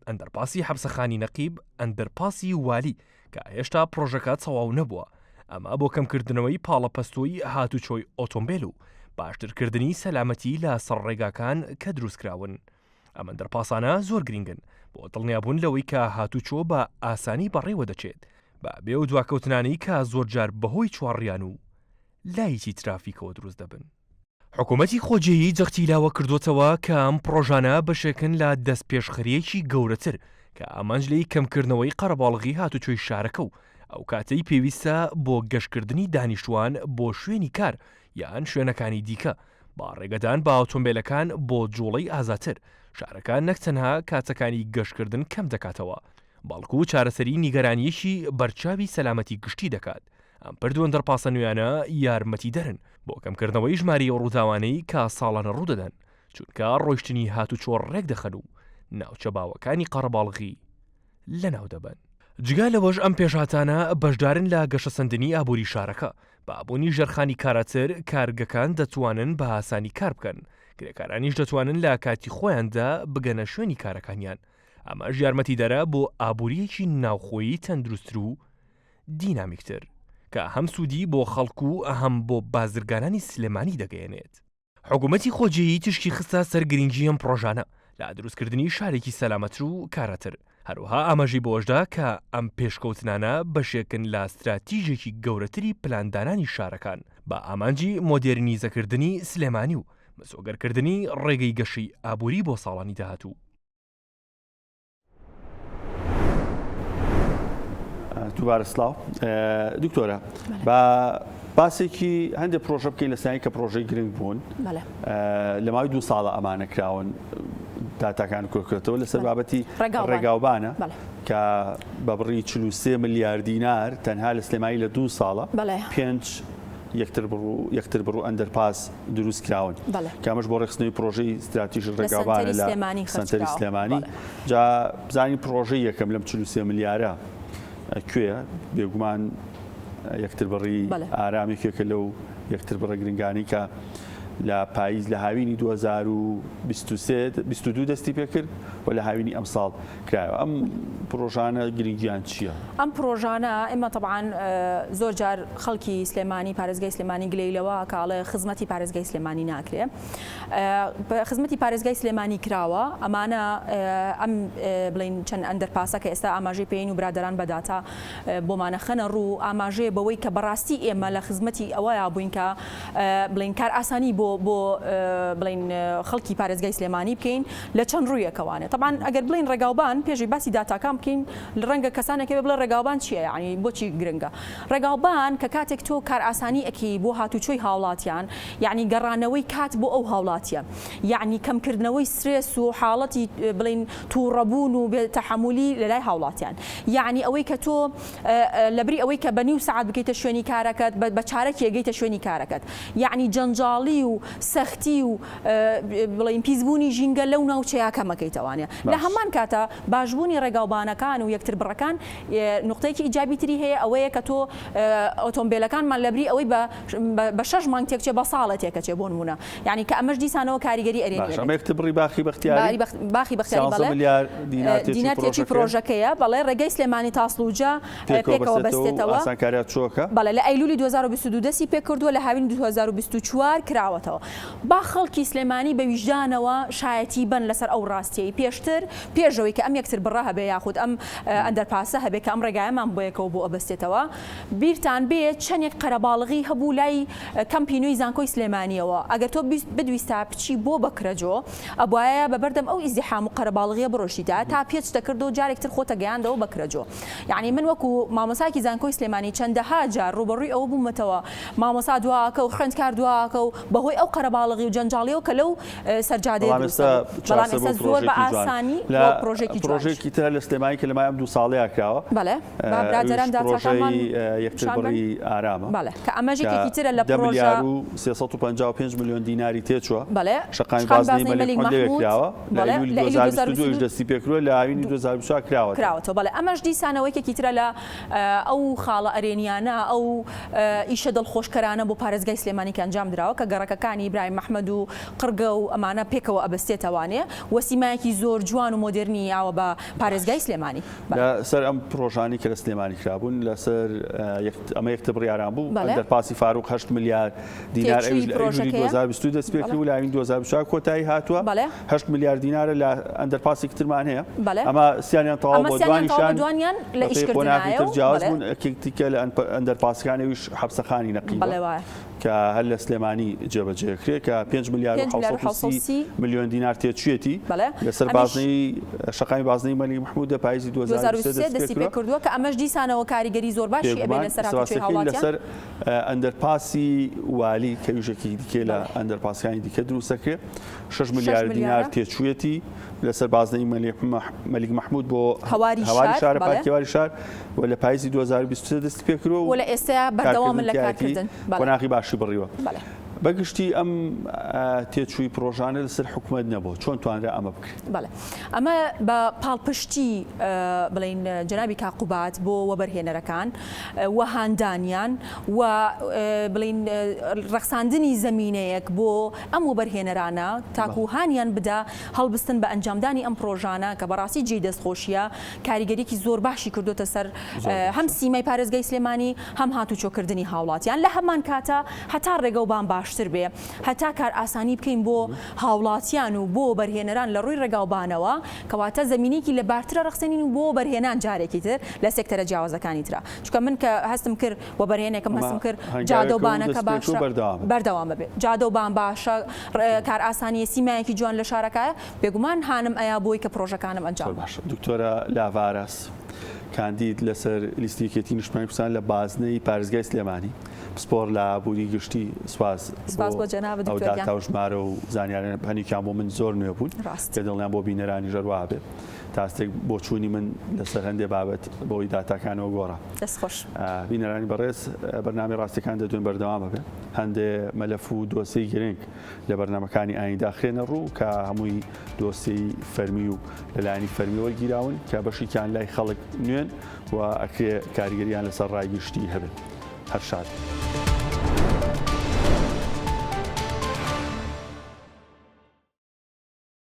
ئەندەرپاسی حەپسەخانی نەقیب، ئەندەرپاسی والی کە هێشتا پڕۆژەکە تەواو نەبووە، ئەمە بۆ کەمکردنەوەی پاڵەپەستۆی هاتوچۆی ئۆتۆمبێل و باشترکردنی سەلامەتی لە سەر ڕێگاکان کە دروستکراون. ئەم ئەندەرپاسانە زۆر گرینگن بۆ دڵنیابوون لەوەی کە هاتوچۆ بە ئاسانی بەڕێوە دەچێت بە بێ ئەو دواکەوتنانەی کە زۆرجار بەهۆی چوارڕیان و لایتی ترافیکەوە دروست دەبن. حکومەتی خۆجێیی جەختی لەوە کردووەتەوە کە ئەم پڕۆژانە بەشێکن لە دەستپێشخەرییەکی گەورەتر کە ئامانج لێی کەمکردنەوەی قەرەباڵغی هاتوچۆی شارەکە و ئەو کاتەی پێویستە بۆ گەشتکردنی دانیشتووان بۆ شوێنی کار یان شوێنەکانی دیکە بە ڕێگەدان بە ئۆتۆمبێلەکان بۆ جوڵەی ئازاتر، شارەکە نەک تەنها کاتەکانی گەشتکردن کەم دەکاتەوە، بەڵکو چارەسەری نیگەرانییەکی بەرچاوی سەلامەتی گشتی دەکات. ئەم پرد و ئەندەرپاسە نوێیانە یارمەتیدەرن بۆ کەمکردنەوەی ژمارەی ئەو ڕووداوانەی کە ساڵانە ڕوودەدەن، چونکە ڕۆیشتنی هاتوچۆ ڕێکدەخەن و ناوچە باوەکانی قەرەباڵغی لەناودەبەن. جگە لەوەش ئەم پێشهاتانە بەشدارن لە گەشەسەندنی ئابووری شارەکە، بە بوونی ژێرخانی کاراتر کارگەکان دەتوانن بە ئاسانی کار بکەن، کرێکارانیش دەتوانن لە کاتی خۆیاندا بگەنە شوێنی کارەکانیان، ئەمەش یارمەتیدەرە بۆ ئابوورییەکی ناوخۆیی تەندروستتر و دینامیکتر، کە هەم سوودی بۆ خەڵک و هەم بۆ بازرگانانی سلێمانی دەگەیەنێت. حکومەتی خۆجێیی تیشکی خستە سەر گرنگی ئەم پڕۆژانە لە دروستکردنی شارێکی سەلامەتر و کاراتر، هەروەها ئاماژەی بەوەشدا کە ئەم پێشکەوتنانە بەشێکن لە ستراتیژێکی گەورەتری پلاندانانی شارەکان بە ئامانجی مۆدێرنیزەکردنی سلێمانی و مسۆگەرکردنی ڕێگەی گەشەی ئابووری بۆ ساڵانی داهاتوو. دووبارە سلااو دکتۆرە با باسێکی هەندێک پرۆژە بکەین لە سای کە پرۆژەی گرنگ بوون لە ماوەی دو ساڵە ئەمانە کراون داتاکان کۆکرێتەوە لەسەر بابەتی ڕێگاوبانە کە بە بڕی 43 ملیار دینار تەنها لە سلێمانی لە دوو ساڵە پێنج یەکتر بڕ و یەکتر بڕ و ئەندەرپاس دروست کراون کە ئەمەش بۆ ڕێکخستنەوەی پرۆژەی ستراتیژی ڕێگاوبانە لە سەنتەری سلێمانی جا بزانین پرۆژەی یەکەم لەم 43 ملیارە کوێیە بێگومان یەکتر بڕی ئارام یەکێکە لەو یەکتر بڕە گرنگانی کە لە پاییز لە هاوینی 2023 22 دەستی پێکرد و لە هاوینی ئەمساڵ کرایەوە ئەم پرۆژانە گرنگیان چییە؟ ئەم پرۆژانە ئێمە تەبعەن زۆر جار خەڵکی سلێمانی پارێزگای سلێمانی گلەی لەوە ئەکا ئەڵێ خزمەتی پارێزگای سلێمانی ناکرێ خزمەتی پارێزگای سلێمانی کراوە ئەمانە ئەم بڵین چەند ئەندەرپاسە کە ئێستا ئاماژەی پێین و برادەران بە داتا بۆمانە خەنە ڕوو ئاماژەیە بەوەی کە بەڕاستی ئێمە لە خزمەتی ئەوەیا بووین کە بڵین کار ئاسانی بۆ بۆ بڵین خەڵکی پارێزگای سلێمانی بکەین لە چەند ڕوویەکەوانێ تەبعەن ئەگەر بڵێین ڕێگاوبان پێشی باسی داتاکان بکەین ڕەنگە کەسانێک هەبێ بڵێ ڕێگاوبان چییە یانی بۆچی گرنگە ڕێگاوبان کە کاتێک تۆ کارئاسانی ئەکەی بۆ هاتوچۆی هاوڵاتیان یانی گەڕانەوەی کات بۆ ئەو هاوڵاتیە یانی کەمکردنەوەی سترێس و حاڵەتی بڵێین توڕەبوون و بێ تەحەمولی لەلای هاوڵاتیان یانی ئەوەی کە تۆ لەبری ئەوەی کە بە نیو سەعات بگەیتە شوێنی کارەکەت بە چارەکی ئەگەیتە شوێنی کارەکەت یانی جەنجاڵی و سەختی و بڵێین پیسبوونی ژینگە لەو ناوچەیە کەمەکەیتەوانە. لە هەمان کاتا باشبوونی ڕێگاوبانەکان و یەکتربڕەکان نوقتەیەکی ئیجابی تری هەیە ئەوەیە کە تۆ ئۆتۆمبێلەکانمان لەبری ئەوەی بە بە شەش مانگ تێکچێ بە ساڵێ تێکەچێ بۆ نموونە یانی کە ئەمەش دیسانەوە کاریگەری ئەرێنی باشە ئەمە یەکتربڕی باخی بەختیاری باخی بەختیاری بەڵێ ملیار دینار دینار تێچووی پرۆژەکەیە بەڵێ ڕێگەی سلێمانی تاسڵوجە پێکەوە بەستێتەوە ئاسانکاریات چۆکە بەڵێ لە ئەیلولی 2022 دەستی پێکردووە لە هاوینی 2024 کراوەتەوە. ئەبەستێتەوە. با خەڵکی سلێمانی بە ویژدانەوە شایەتی بەن لەسەر ئەو ڕاستیەی پێشتر پێش ئەوەی کە ئەم یەکتربڕە هەبێ یاخود ئەم ئەندەرپاسە هەبێ کە ئەم ڕێگایەمان بۆ یەکەوە بۆ ئەبەستێتەوە بیرتان بێ چەندێک قەرەباڵغی هەبوو لای کەمپی نوێی زانکۆی سلێمانیەوە ئەگەر تۆ بدویستا بچی بۆ بەکرەجۆ ئەبوایە بە بەردەم ئەو ئیزدیحام و قەرەباڵغیە بڕۆشتیتا تا پێچ دەکرد و جارێک تر خۆتە گەیاندەوە بەکرەجۆ یەعنی من وەکو مامۆسایەکی زانکۆی سلێمانی چەندەها جار ڕووبەڕووی ئەوە بوومەتەوە مامۆستا دواکە و خوێندکار دواکە و بەهۆی ئەو قەرەباڵغی و جەنجاڵیەوە کە لەو سەرجادەیە بەڵام دروست ئێستا دەبوو بەڵام چارەسەر بۆ ئێستا زۆر بە پرۆژەیەکی جوان ئاسانی لە بۆ پرۆژێکی جوانیش. پرۆژەیەکی تر لە سلێمانی کە لە ماوەی ئەم دوو ساڵەیا کراوە بەڵێ با ئەویش برادەران داتاکانمان پرۆژەی یەکتر پیشان بەن. بڕی ئارامە بەڵێ کە ئەمەش کە یەکێکی ترە لە دە پرۆژە ملیار و 355 ملیۆن دیناری تێچووە بەڵێ شەقامی شەقامی بازنەی بازنەی مەلیک مەلیک مەحمود لەوێ مەحمود کراوە لە بەڵێ ئەیلولی لە ئەیلولی 2022 یش 2022 دەستی پێکردووە لە هاوینی 2024 کراوەتەوە. کراوەتەوە بەڵێ ئەمەش دیسانەوە یەکێکی ترە لە ئەو خاڵە ئەرێنیانە ئەو ئیشە دڵخۆشکەرانە بۆ پارێزگای سلێمانی کە ئەنجام دراوە کە گەڕەکەکانی ئیبراهیم ئەحمەد و قڕگە و ئەمانە پێکەوە ئەبەستێتەوانێ و سیمایەکی زۆر جوان و مۆدێرنی یاوە بە پارێزگای سلێمانی. لە سەر ئەم پڕۆژانەی کە لە سلێمانی کرابوون لە سەر ئەمە یەکتر بڕیاران بوو ئەندەرپاسی فاروق 8 ملیار دینار ئەویش لە ئەیلولی 2022 دەست پێ کرد و لە هاوینی 2024 کۆتایی هاتووە 8 ملیار دینارە لە ئەندەرپاسێکی ترمان هەیە ئەمە سیانیان تەواو بووە دوانیشیان لە بەپێی قۆناغی تر جیاواز بوون یەکێک دیکە لە ئەندەرپاسەکان ئەویش حەپسەخانی نەقیبە کە هەر لە سلێمانی جێبەجێ کرێ کە 5 ملیار و 730 ملیۆن دینار تێچوویەتی لەسەر بازنەی شەقامی بازنەی مەلیک مەحموود لە پاییزی 2023 دەستی پێکردووە کە ئەمەش دیسانەوە کاریگەری زۆر باشی ئەبێ لەسەر هاتوچۆی هاوڵاتیان. لەسەر ئەندەرپاسی والی کە ئەویش یەکێکی دیکەیە لە ئەندەرپاسەکانی دیکە دروست دەکرێت 6 ملیار دینار تێچوویەتی لەسەر بازنەی مەلیک مەحموود بۆ هەواری شارە پارکی هەواری شار و لە پاییزی 2023 دەستی پێکردووە و لە ئێستا بەردەوامن لە کارکردن قۆناغی باشی بڕیوە. بە گشتی ئەم تێچووی پڕۆژانە لەسەر حکومەت نەبوو، چۆن توانرا ئەمە بکرێت؟ بەڵێ ئەمە بە پاڵپشتی بڵێین جەنابی کاک قوباد بۆ وەبەرهێنەرەکان و هاندانیان و بڵێین ڕەخساندنی زەمینەیەک بۆ ئەم وەبەرهێنەرانە تاکو هانیان بدا هەڵبستن بە ئەنجامدانی ئەم پڕۆژانە کە بەڕاستی جێی دەستخۆشییە کاریگەریی زۆر باشی کردۆتە سەر هەم سیمای پارێزگای سلێمانی هەم هاتوچۆکردنی هاوڵاتیان لە هەمان کاتا هەتا ڕێگەوبان باشتر بێ هەتا کارئاسانی بکەین بۆ هاوڵاتیان و بۆ وەبەرهێنەران لە ڕووی ڕێگاوبانەوە کەواتە زەمینەیەکی لەبارترە ڕەخسێنین و بۆ وەبەرهێنان جارێکی تر لە سێکتەرە جیاوازەکانی ترا چونکە من کە هەستم کرد وەبەرهێنێکم هەستم کرد جادەوبانەکە باشە بەردەوام بێ جادەوبان باشە کارئاسانیە سیمایەکی جوان لە شارەکایە بێگومان هانم ئەیا بۆی کە پرۆژەکانم ئەنجام زۆر باشە دکتۆرە لاڤاراس کاندید لەسەر لیستی یەکێتی نیشتمانی کوردستان لە بازنەی پارێزگای سلێمانی پسپۆڕ لە ئابووری گشتی سوپاس سپاس بۆ جەنابت ئەو دکتۆر گیان. داتا و ژمارە و زانیاریانە هەنێکیان بۆ من زۆر نوێ بوون ڕاست. کە دڵنیام بۆ بینەرانیش هەر وا بێ تا ئاستێک بۆچوونی من لەسەر هەندێ بابەت بەهۆی داتاکانەوە گۆڕا. دەست خۆش. بینەرانی بەڕێز بەرنامەی ڕاستیەکان دەدوێن بەردەوام ئەبێ هەندێ مەلەف و دۆسیەی گرنگ لە بەرنامەکانی ئایندە ئەخرێنە ڕوو کە هەمووی دۆسیەی فەرمی و لەلایەنی فەرمی وەرگیراون کە بەشێکیان لای خەڵک نوێن و ئەکرێ کاریگەریان لەسەر ڕای گشتی هەبێت. هەر شاد بن.